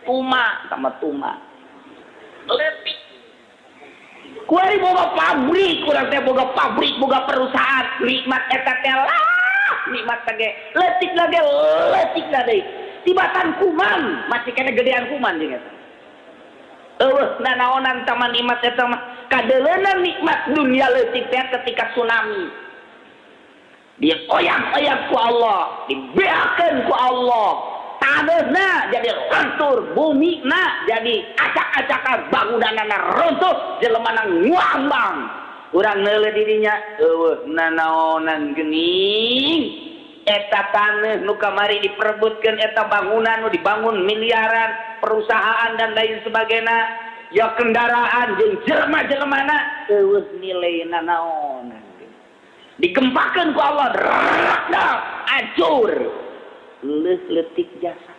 Tuma, tama tuma. Leutik. Kuari boga pabrik, urang teh boga pabrik, boga perusahaan, nikmat eta teh lah, nikmat teh leutik lagi, leutik deui. Tibatan kuman, masih kena gedean kuman jeung eta. Eueuh nanaonan taman nikmat eta mah. Kadeuleunan nikmat dunia leutik teh ketika tsunami. Dia oyak-oyak ku Allah, dibeakeun ku Allah. Taneuhna jadi lentur, bumina jadi acak-acakan, bangunanana runtuh, jelemana nguambang. Urang neuleuh dirinya, eueuh nanaonan geuning. Eta taneuh nu kamari diperebutkeun, eta bangunan nu dibangun miliaran, perusahaan dan lain sebagainya, ya kendaraan jeung jelema-jelemana eueuh nilaina naonan. Digempakeun ku Allah, dak hancur. Leuh leutik jasa.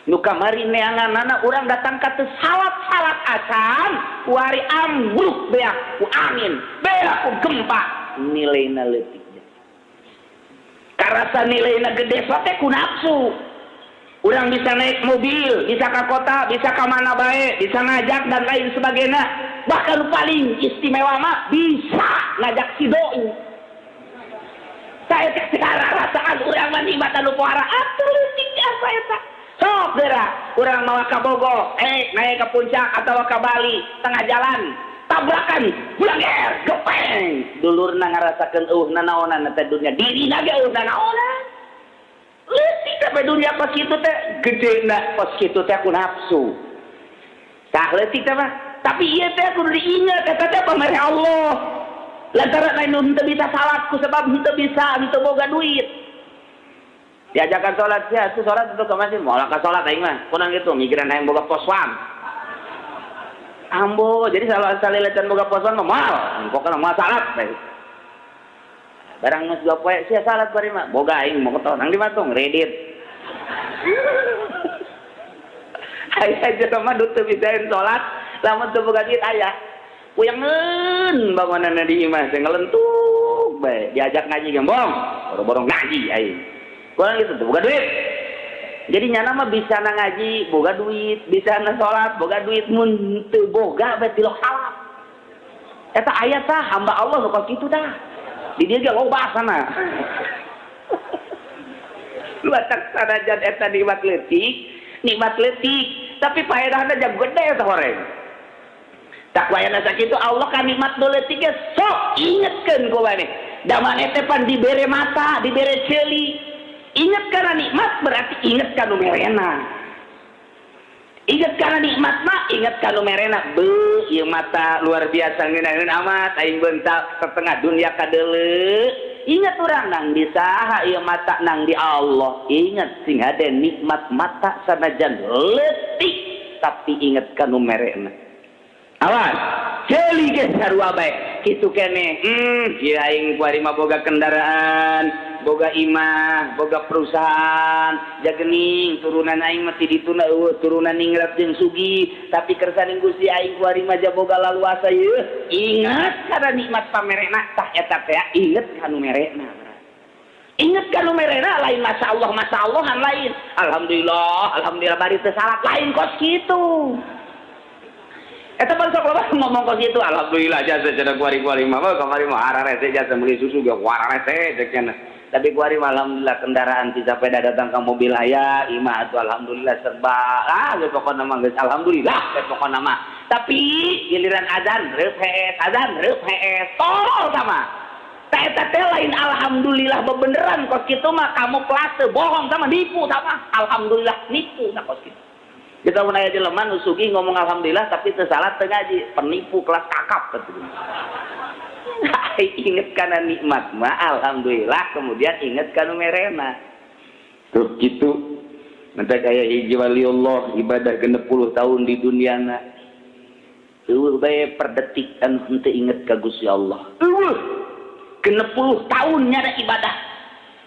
Nu kamari neanganana urang datang ka teu salat-salat acan, kuari ambruk beak ku angin, beak ku gempa, nilaina leutik jasa. Karasa nilaina gede teh ku nafsu. Urang bisa naik mobil, bisa ke kota, bisa ke mana bae, bisa ngajak dan lain sebagainya. Bahkan paling istimewa mah bisa ngajak si doi. Saya sekarang rasaan urang mah nikmat anu pohara atuh leutik jasa eta. Sok geura urang mawa ka Bogor, naik ke puncak atau ke Bali, tengah jalan tabrakan, bulanger, gepeng. Dulurna ngarasakeun eueuh nanaonan eta dunia, dirina ge eueuh nanaonan. Leutik sampai dunia pas kitu teh, gedena pas kitu teh ku nafsu. Tah leutik teh mah, tapi ieu teh kudu diingat eta teh pamere Allah. Lantaran lain nu henteu bisa salat ku sebab henteu bisa, henteu boga duit. Diajakan salat sia, tuh salat itu ke masjid, moal ka salat aing mah. Kunaon kitu mikiran hayang boga poswan. Ambo, jadi salah salila can boga poswan mah moal, pokona moal salat bae. Barang geus 2 poe sia salat bari mah, boga aing motor nang di matung kredit. Aya jelema nu teu bisaeun salat, lamun teu boga duit aya. Puyangeun bangunanna di imah teh ngelentung. Sibuk bae, diajak ngaji gembong, boro-boro ngaji aing. Kurang gitu, boga duit. Jadi nyana mah bisa na ngaji, boga duit, bisa na sholat, boga duit, mun teu boga bae tilok salat. Eta aya tah hamba Allah nu kitu tah. Di dieu ge loba sana. Lu atak sanajan eta nikmat leutik, tapi faedahna jam gede eta horeng. Tak wayana sakitu Allah kan nikmat nu leutik ge sok ingetkeun ku maneh. Da maneh teh pan dibere mata, dibere ceuli. Ingat karena nikmat berarti ingat ka nu merena. Ingat karena nikmat mah ingat ka nu merena. Beuh, ieu mata luar biasa ngeunaheun amat aing bentak setengah dunia kadeuleu. Ingat urang nang di saha ieu mata, nang di Allah. Ingat sing hade nikmat mata sanajan leutik tapi ingat ka nu merena. Awas, ceuli ge sarua bae. Kitu keneh. Ieu aing kuari mah boga kendaraan, boga imah, boga perusahaan, jagening turunan aing mah ti dituna eueuh turunan ningrat jeung sugih, tapi kersaning Gusti aing kuari mah boga laluasa ieu. Ingat kana nikmat pamerena tah eta teh inget ka nu merena. Ingat ka nu merena lain masyaallah masyaallahan lain. Alhamdulillah, alhamdulillah bari teu salat lain kos kitu. Eta baru sok loba ngomong kos kitu, alhamdulillah jasa cenah kuari-kuari mah kamari mah ararese jasa meuli susu ge wararese cek cenah. Tapi kuari mah alhamdulillah kendaraan ti sepeda datang ke mobil aya, imah atuh alhamdulillah serba. Ah geus pokona mah geus alhamdulillah geus pokona mah. Tapi giliran azan reup hees, azan reup hees, tolol sama. Tah eta teh lain alhamdulillah bebeneran kos kitu mah kamuflase bohong sama nipu sama. Alhamdulillah nipu nah kos kitu. Kita mun aya jelema nu sugih ngomong alhamdulillah tapi teu salat teu ngaji, penipu kelas kakap betul. Inget kana nikmat mah alhamdulillah, kemudian inget kana merena. Tuh gitu. Nanti kaya hiji waliullah ibadah 60 tahun di duniana. Eueuh bae per detik anu henteu inget ka Gusti Allah. Eueuh 60 tahun nyada ibadah.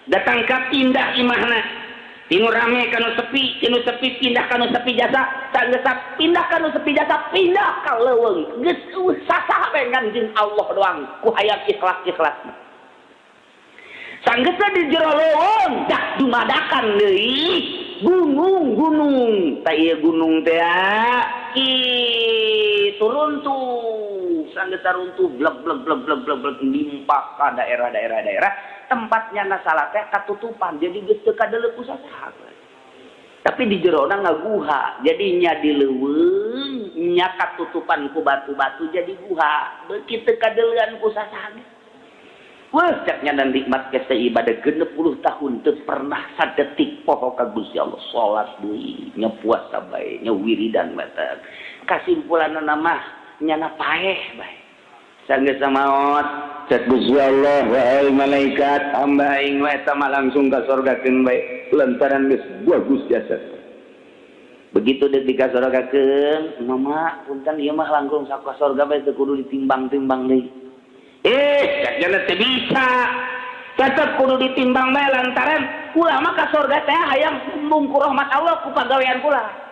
Datang ka pindah imahna. Tinu rame kanu sepi, tinu sepi pindah kanu sepi jasa, sanggeus pindah kanu sepi jasa, pindah ka leuweung. Geus eueuh sasaha bae ngan jeung Allah doang ku hayang ikhlas-ikhlasna. Sanggeusna di jero leuweung dak dumadakan deui gunung-gunung. Tah ieu gunung teh kitu runtuh, sanggeus runtuh blek blek blek blek blek blek nimpa ka daerah-daerah daerah. Tempatnya nasalah teh katutupan jadi geus teu kadeuleu ku sasaha. Tapi di jerona ngaguha, jadi nya di leuweung nya katutupan ku batu-batu jadi guha, beuki teu kadeuleuan ku sasaha. Wah, ceknya dan nikmat ke ibadah 60 tahun teu pernah sadetik poho ka Gusti Allah, salat deui, nya puasa bae, nya wiridan bae. Kasimpulanna mah nyana paeh bae. Sanggeus maot cek Gusti Allah, wahai malaikat, hamba aing mah eta mah langsung ka surgakeun bae lantaran geus bagus jasa. Begitu deuk dikasorgakeun, mama punten ieu mah langkung ka surga bae teu kudu ditimbang-timbang deui. Cek nya teu bisa. Tetep kudu ditimbang bae lantaran kula mah ka surga teh hayang embung ku rahmat Allah ku pagawean kula.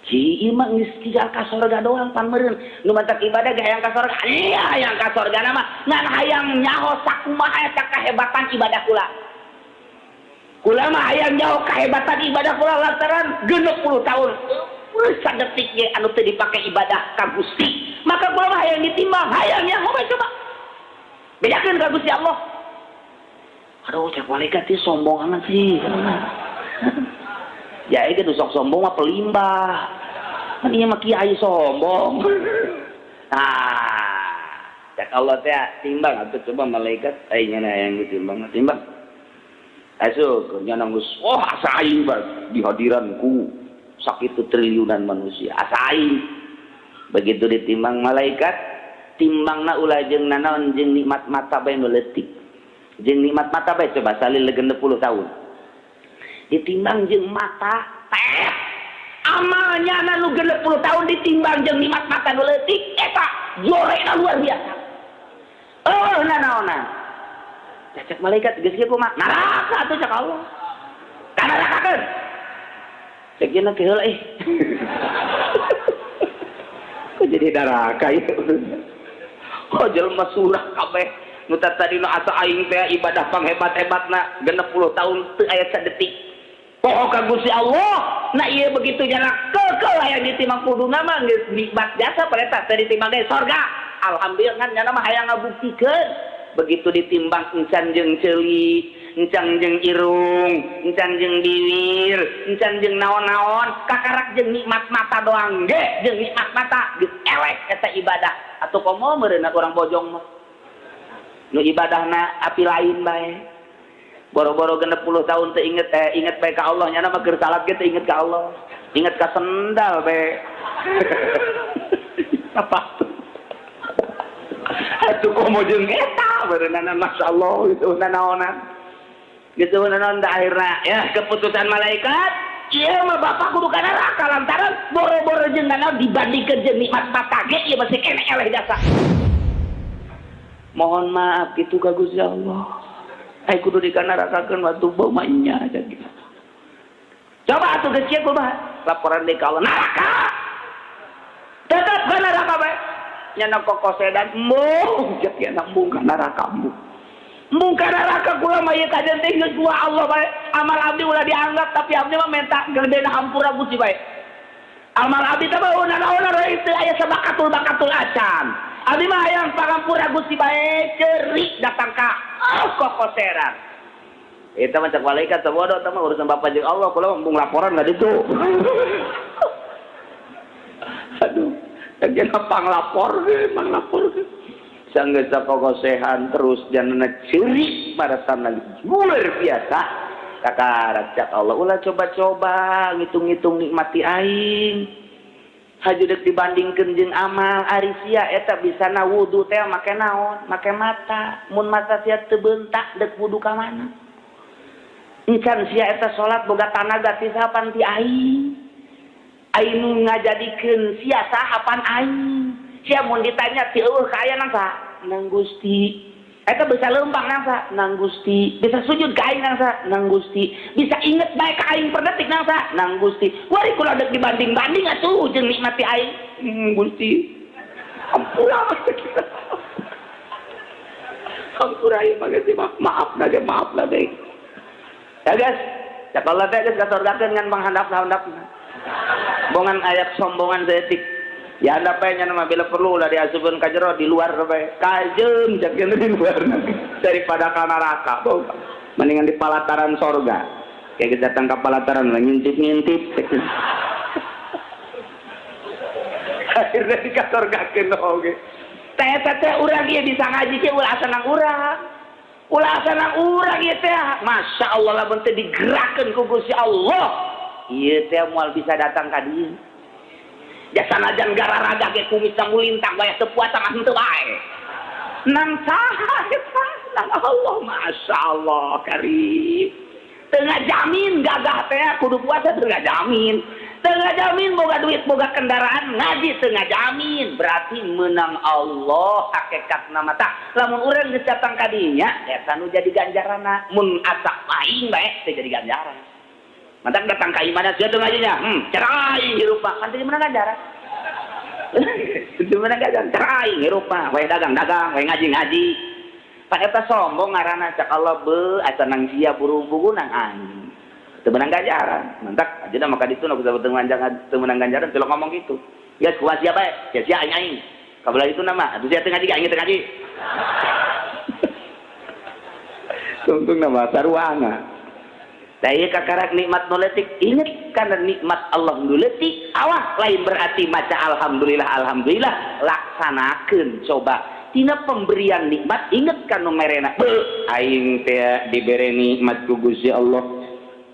Ci ieu mah geus tinggal ka sorga doang pan meureun. Nu matak ibadah ge hayang ka sorga. Iya hayang ka sorga mah ngan hayang nyaho sakumaha eta kahebatan ibadah kula. Kula mah hayang nyaho kahebatan ibadah kula lantaran 60 tahun. Sadetik ge anu teu dipake ibadah ka Gusti. Maka kula mah hayang ditimbang, hayang nyaho bae coba. Bedakeun ka Gusti Allah. Aduh, cek malaikat ieu sombong amat sih. Ya ieu sok sombong mah pelimbah. Kan ieu mah kiai sombong. Ah, cek Allah teh timbang atuh coba malaikat aing nya hayang ditimbang, timbang. Asup nya geus wah asa aing bae di hadiranku sakitu triliunan manusia asa aing. Begitu ditimbang malaikat, timbangna ulah jeung nanaon jeung nikmat mata bae nu leutik. Jeung nikmat mata bae coba salil 60 tahun. Ditimbang jeung mata teh amalnya nu 60 tahun ditimbang jeung nikmat mata nu leutik eta jorena luar biasa. Oh nanaonan. Cek malaikat geus kieu kumaha? Neraka atuh cek Allah. Ka nerakakeun. Cek cenah ke heula ih. Kok jadi neraka ieu? Oh jelema surah kabeh. Nu tadi nu asa aing teh ibadah panghebat-hebatna 60 tahun teu aya sadetik. Poho ka Gusti Allah. Nah ieu begitu jana kekeuh aya ditimbang kuduna mah geus nikmat jasa pada teh ditimbang ge sorga. Alhamdulillah ngan nyana mah hayang ngabuktikeun. Begitu ditimbang encan jeung ceuli, encan jeung irung, encan jeung bibir, encan jeung naon-naon, kakarak jeung nikmat mata doang ge, jeung nikmat mata geus elek eta ibadah. Atuh komo meureunna urang bojong mah. Nu ibadahna api lain bae. Boro-boro 60 tahun teu inget inget bae ka Allah, nyana mah keur salat ge teu inget ka Allah. Inget ka sendal bae. Apa? Atuh komo jeung eta meureunna masyaallah gitu nanaonan. Gitu nanaon da akhirna ya keputusan malaikat, ieu mah bapak kudu ka neraka lantaran boro-boro jeung nanaon dibandingkeun jeung nikmat mata ge ieu masih keneh eleh jasa. Mohon maaf gitu ka Gusti Allah. Ai kudu dikanarakakeun waktu bau mah nya aja gitu. Coba atuh geus kieu kumaha? Laporan deui ka Allah neraka. Tetep ka neraka bae. Nyana kokosedan embung cek ya embung ka neraka embung. Embung ka neraka kula mah ieu kajen teh geus dua Allah bae. Amal abdi ulah dianggap tapi abdi mah minta gedena hampura Gusti bae. Amal abdi teh mah naon-naon teu aya sabakatul bakatul acan. Abdi mah hayang pangampura Gusti bae ceurik datang ka kokoseran. Eta mah cek malaikat sabodo eta mah urusan bapak jeung Allah kula embung laporan ka ditu. Aduh, lagi panglapor panglapor. Sanggeus kokosehan terus janana ceurik marasana luar biasa. Kakarak cak Allah ulah coba-coba ngitung-ngitung nikmati aing. Haju dek dibandingkeun jeung amal ari sia eta bisana wudu teh make naon? Make mata. Mun mata sia teu beuntak dek wudu ka mana? Encan sia eta salat boga tanaga ti sapan ti aing. Aing nu ngajadikeun sia saha pan aing. Sia mun ditanya ti eueuh kaayaan saha? Nang Gusti. Eta bisa leumpang nang saha? Nang Gusti. Bisa sujud ka aing nang saha? Nang Gusti. Bisa inget bae ka aing per detik nang saha? Nang Gusti. Wari kula dek dibanding-banding atuh jeung nikmati aing. Gusti. Ampura. Ampura ieu mah geus maaf na ge maaf na deui. Ya guys, cak Allah teh geus kasorgakeun ngan panghandap-handapna. Bongan ayat sombongan saeutik. Ya anda bae nya mah bila perlu ulah diasupkeun ka jero di luar bae. Kajeun cak di luar daripada ka neraka. Mendingan di palataran sorga. Kayak kita datang ke palataran lah ngintip-ngintip. Akhirnya dikasorgakeun oge. Teh teh urang ieu bisa ngaji ge ulah asa nang urang. Ulah asa nang urang ieu teh. Masya Allah lamun teh digerakkeun ku Gusti Allah. Ieu teh moal bisa datang ka dieu. Jasa najan gararaga ge kumisna mulintang bae teu puasa mah henteu bae. Nang saha eta? Nang Allah, Masya Allah karim. Teu ngajamin gagah teh kudu puasa teu ngajamin. Teu ngajamin boga duit boga kendaraan ngaji teu ngajamin. Berarti menang Allah hakikatna mah tah. Lamun urang geus datang ka dinya eta nu jadi ganjaranna. Mun asa aing bae teu jadi ganjaran. Mantak datang ka imana sia teu ngajinya. Cerai hirup mah kan teu menang ganjaran. Teu menang ganjaran cerai hirup mah, we dagang-dagang, we ngaji-ngaji. Pan eta sombong ngaranna cak Allah beuh asa nang sia buru-buru nang aing. Teu menang ganjaran. Mantak ajeuna maka ditu nu teu menang ganjaran teu ngomong kitu. Ya kuat sia bae, sia sia aing aing. Kabelah itu nama, atuh sia teu ngaji aing teu ngaji. Tungtung nama saruana. Daya kakarak nikmat nu leutik, inget karena nikmat Allah nu leutik, awah lain berarti maca alhamdulillah alhamdulillah, laksanakeun coba. Tina pemberian nikmat inget kan nu merena. Beuh, aing teh dibere nikmat ku Gusti Allah.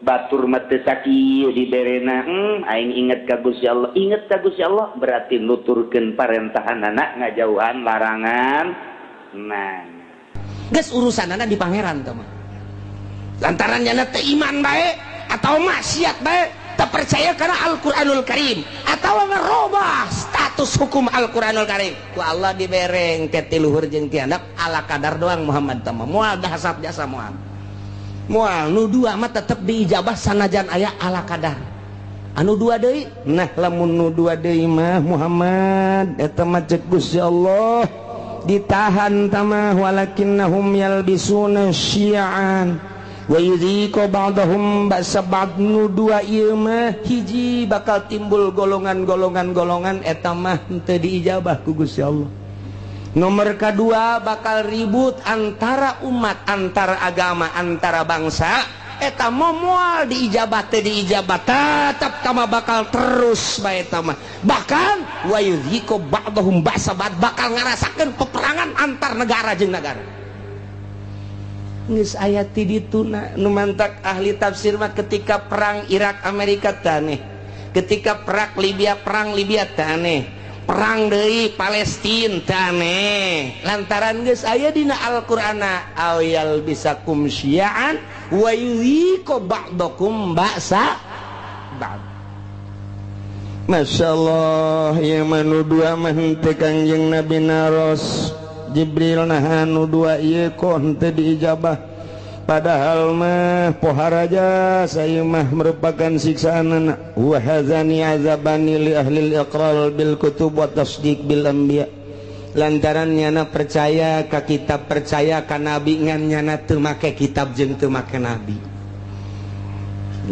Batur mah teu sakieu diberena. Aing inget ka Gusti Allah. Inget ka Gusti Allah berarti nuturkeun parentahanana ngajauhan larangan. Nah, geus urusanana di pangeran teh mah. Lantaran nyana teu iman bae atau maksiat bae, teu percaya karena Al-Qur'anul Karim atau ngerubah status hukum Al-Qur'anul Karim. Ku Allah dibereng ke ti luhur jeung ti handap ala kadar doang Muhammad teh mah. Moal dahasap jasa moal. Moal nu dua mah tetep diijabah sanajan aya ala kadar. Anu dua deui, nah lamun nu dua deui mah Muhammad eta mah ceuk Gusti Allah. Ditahan tamah walakinnahum yalbisuna syi'an wa yudhiqu ba'dahum ba'sa ba'd. Nu dua ieu mah, hiji, bakal timbul golongan-golongan golongan, eta mah henteu diijabah ku Gusti Allah. Nomor kedua, bakal ribut antara umat, antara agama, antara bangsa, eta moal diijabah teh, diijabah tetap tama, bakal terus bae tama. Bahkan wa yudhiqu ba'dahum ba'sa ba'd, bakal ngarasakeun peperangan antar negara jeung negara. Geus aya ti dituna. Nu mantak ahli tafsir mah, ketika perang Irak Amerika taneh, ketika perang Libya taneh, perang deui Palestina taneh, lantaran geus aya dina Al-Qur'ana aw yalbisakum syi'an wa yudhiqu ba'dakum ba'sa ba'd. Masya Allah ya, manu dua mah henteu Kangjeng Nabi naros Jibril, nah, nu dua ieu kok henteu diijabah, padahal mah poharaja saya mah merupakan siksaan. Wa hadzani azabani li ahli iqrar bil kutub wa tasdiq bil anbiya, lantaran nyana percaya ka kitab, percaya ka nabi, ngan nyana teu make kitab jeung teu make nabi,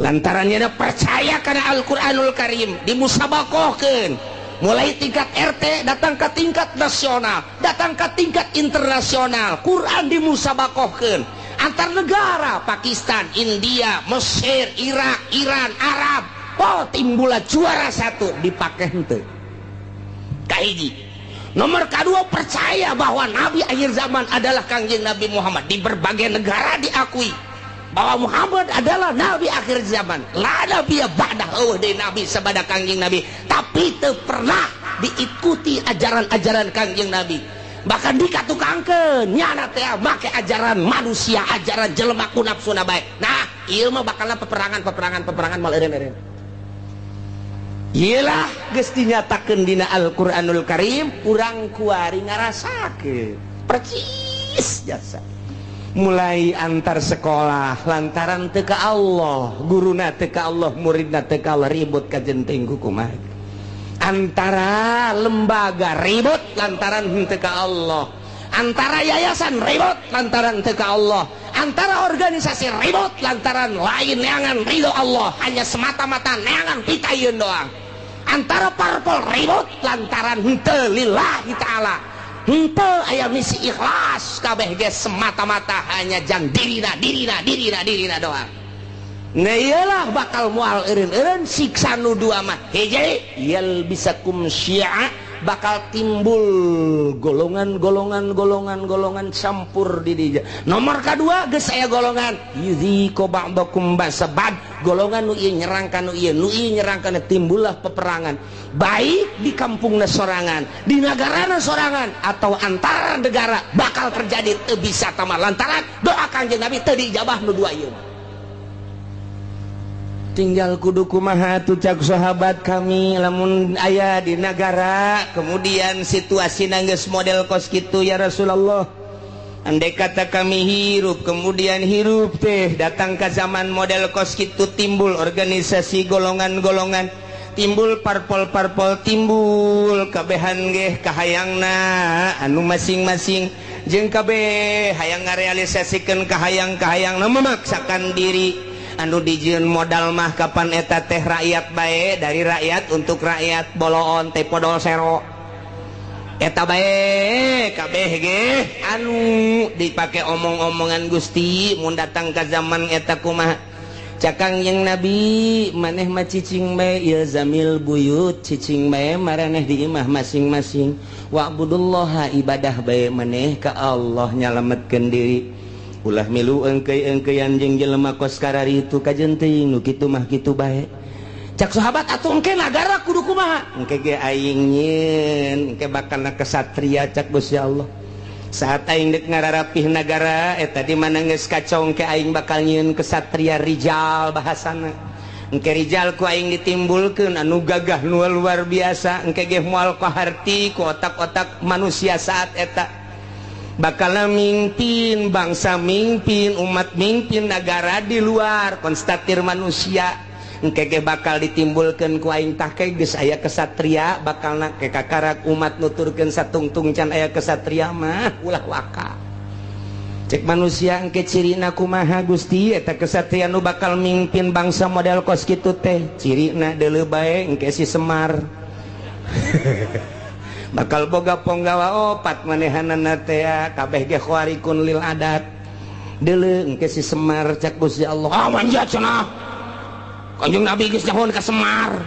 lantaran nyana percaya kana Al-Qur'anul Karim dimusabakohkeun mulai tingkat RT, datang ke tingkat nasional, datang ke tingkat internasional. Quran dimusabakohkeun antar negara, Pakistan, India, Mesir, Irak, Iran, Arab. Oh, timbula juara satu, dipakai henteu. Kahiji, nomor kedua, percaya bahwa nabi akhir zaman adalah Kangjeng Nabi Muhammad. Di berbagai negara diakui bahwa Muhammad adalah nabi akhir zaman, la nabi ba'dah, euweuh deui nabi sabada Kangjeng Nabi, tapi teu pernah diikuti ajaran-ajaran Kangjeng Nabi. Bahkan dikatukangkeun nyana teh make ajaran manusia, ajaran jelema ku nafsuna bae. Nah, ieu mah bakalna peperangan, peperangan, peperangan, mal eureun-eureun. Iyalah, geus dinyatakeun dina Al-Qur'anul Karim, urang kuari ngarasakeun percis jasa mulai antar sekolah lantaran teu ka Allah, guruna teu ka Allah, muridna teu ka Allah, ribut kajenting kumaha. Antara lembaga ribut lantaran henteu ka Allah, antara yayasan ribut lantaran teu ka Allah, antara organisasi ribut lantaran lain neangan ridho Allah, hanya semata-mata neangan pitayun doang. Antara parpol ribut lantaran henteu lillahi ta'ala, henteu aya misi ikhlas, kabeh ge semata-mata hanya jang dirina, dirina, dirina, dirina doang. Nah, iyalah, bakal mual eureun-eureun siksa nu dua mah. Hiji, yalbisakum syi'a, bakal timbul golongan, golongan, golongan, golongan campur di dia. Nomor kedua, geus aya golongan yudhiqu ba'dakum ba'sa ba'd, golongan nu ieu nyerang ka nu ieu, nu ieu nyerang ka, timbullah peperangan, baik di kampungna sorangan, di negarana sorangan, atau antara negara bakal terjadi. Teu bisa tama lantaran doa Kangjeng Nabi teu diijabah nu dua ieu. Tinggal kudu kumaha tuh, cak sahabat kami, lamun aya di negara kemudian situasi nangges model kos gitu ya Rasulullah, andai kata kami hirup, kemudian hirup teh datang ke zaman model kos gitu, timbul organisasi golongan-golongan, timbul parpol-parpol, timbul kabehan geh kahayangna anu masing-masing, jeung kabeh hayang ngarealisasikeun kahayang-kahayang, memaksakan diri, anu dijieun modal mah kapan eta teh rakyat bae, dari rakyat untuk rakyat, boloon teh podol sero eta bae, kabeh ge anu dipake omong-omongan. Gusti, mun datang ke zaman eta kumaha? Cak Kangjeng Nabi, maneh mah cicing bae, ilzamil buyut, cicing bae maraneh di imah masing-masing, wa'budullaha, ibadah bae maneh ka Allah, nyalametkeun diri, ulah milu engkei-engkeian jeung jelema kos karari itu, kajen teuing nu kitu mah kitu bae. Cak sahabat, atuh engke nagara kudu kumaha? Engke ge aing nyieun, engke bakalna kesatria, cak Gusti Allah. Saat aing dek ngararapih nagara eta di mana geus kacau, engke aing bakal nyieun kesatria, rijal bahasana. Engke rijal ku aing ditimbulkeun anu gagah, nu luar biasa. Engke ge moal kaharti ku otak-otak manusia saat eta, bakal mimpin bangsa, mimpin umat, mimpin negara di luar konstatir manusia. Engke ge bakal ditimbulkeun ku aing. Tah, ke geus aya kesatria bakalna ke kakarak umat nuturkeun satungtung can aya kesatria mah ulah waka. Cek manusia, engke cirina kumaha, Gusti, eta kesatria nu bakal mimpin bangsa model kos kitu teh? Cirina deuleu bae, engke si Semar bakal boga ponggawa opat, manehanana teh kabeh ge khawariqun lil adat. Deuleu engke si Semar, cek Gusti Allah. Ah, manja cenah, Kanjeng Nabi geus nyahoan ka Semar.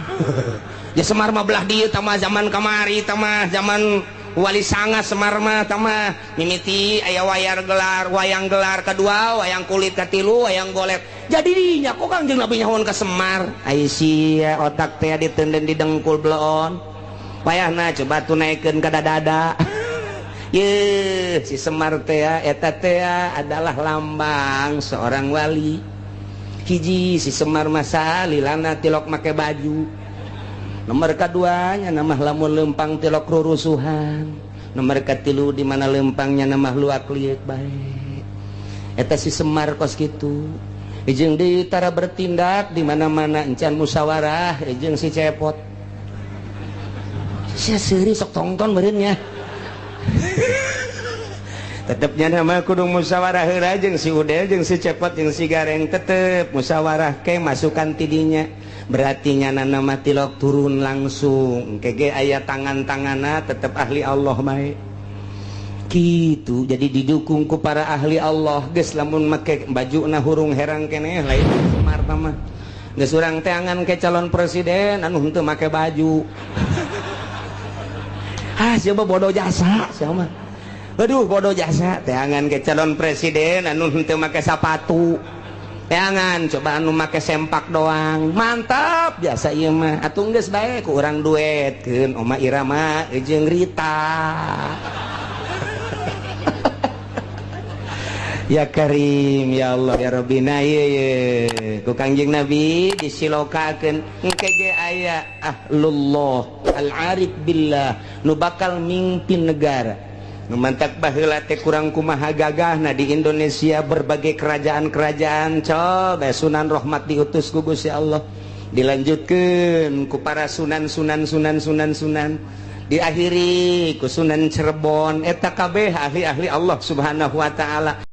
Ya, Semar mah belah dieu tah, zaman kamari tah mah, zaman Wali Sanga. Semar mah tah mah mimiti aya wayar gelar, wayang gelar kedua, wayang kulit katilu, wayang golet. Jadi dinya kok Kanjeng Nabi nyahoan ka Semar? Ai sia, otak teh ditenden di dengkul bloon. Wayahna coba tuh naikkeun ka dada. Ye, si Semar teh, eta teh adalah lambang seorang wali. Hiji, si Semar masa lilana tilok make baju. Nomor keduanya, nama lamun lempang tilok rurusuhan. Nomor katilu, di mana lempangnya nama luak liek bae. Eta si Semar kos kitu. Jeung di tara bertindak di mana-mana encan musyawarah jeung si Cepot. Sia seuri sok tongton meureun nya. Tetepnya nama kudu musyawarah heula jeung si Udel, jeung si Cepot, jeung si Gareng. Tetep musyawarah ke masukan tidinya. Berarti nyana nama tilok turun langsung kege aya tangan-tangana, tetep ahli Allah bae gitu. Jadi didukung ku para ahli Allah. Geus, lamun make baju na hurung herang keneh lain Semar mah. Geus, urang teangan ke calon presiden anu henteu make baju. Ah, siapa bodoh jasa siapa. Aduh, bodoh jasa. Teangan ke calon presiden anu henteu make sapatu, teangan coba anu make sempak doang. Mantap biasa ieu mah. Atuh geus bae ku urang duetkeun Oma Irama jeung Rita. Ya Karim, ya Allah, ya Rabbina. Ye ye, ku Kangjeng Nabi disilokakeun, engke ge aya ahlullah al-arif billah nu bakal mimpin negara. Nu mantak baheula teh kurang kumaha gagahna di Indonesia berbagai kerajaan-kerajaan. Coba Sunan Rahmat diutus ku Gusti Allah, dilanjutkeun ku para sunan, sunan, sunan, sunan, sunan, diakhiri ku Sunan Cirebon. Eta kabeh ahli-ahli Allah Subhanahu wa Ta'ala.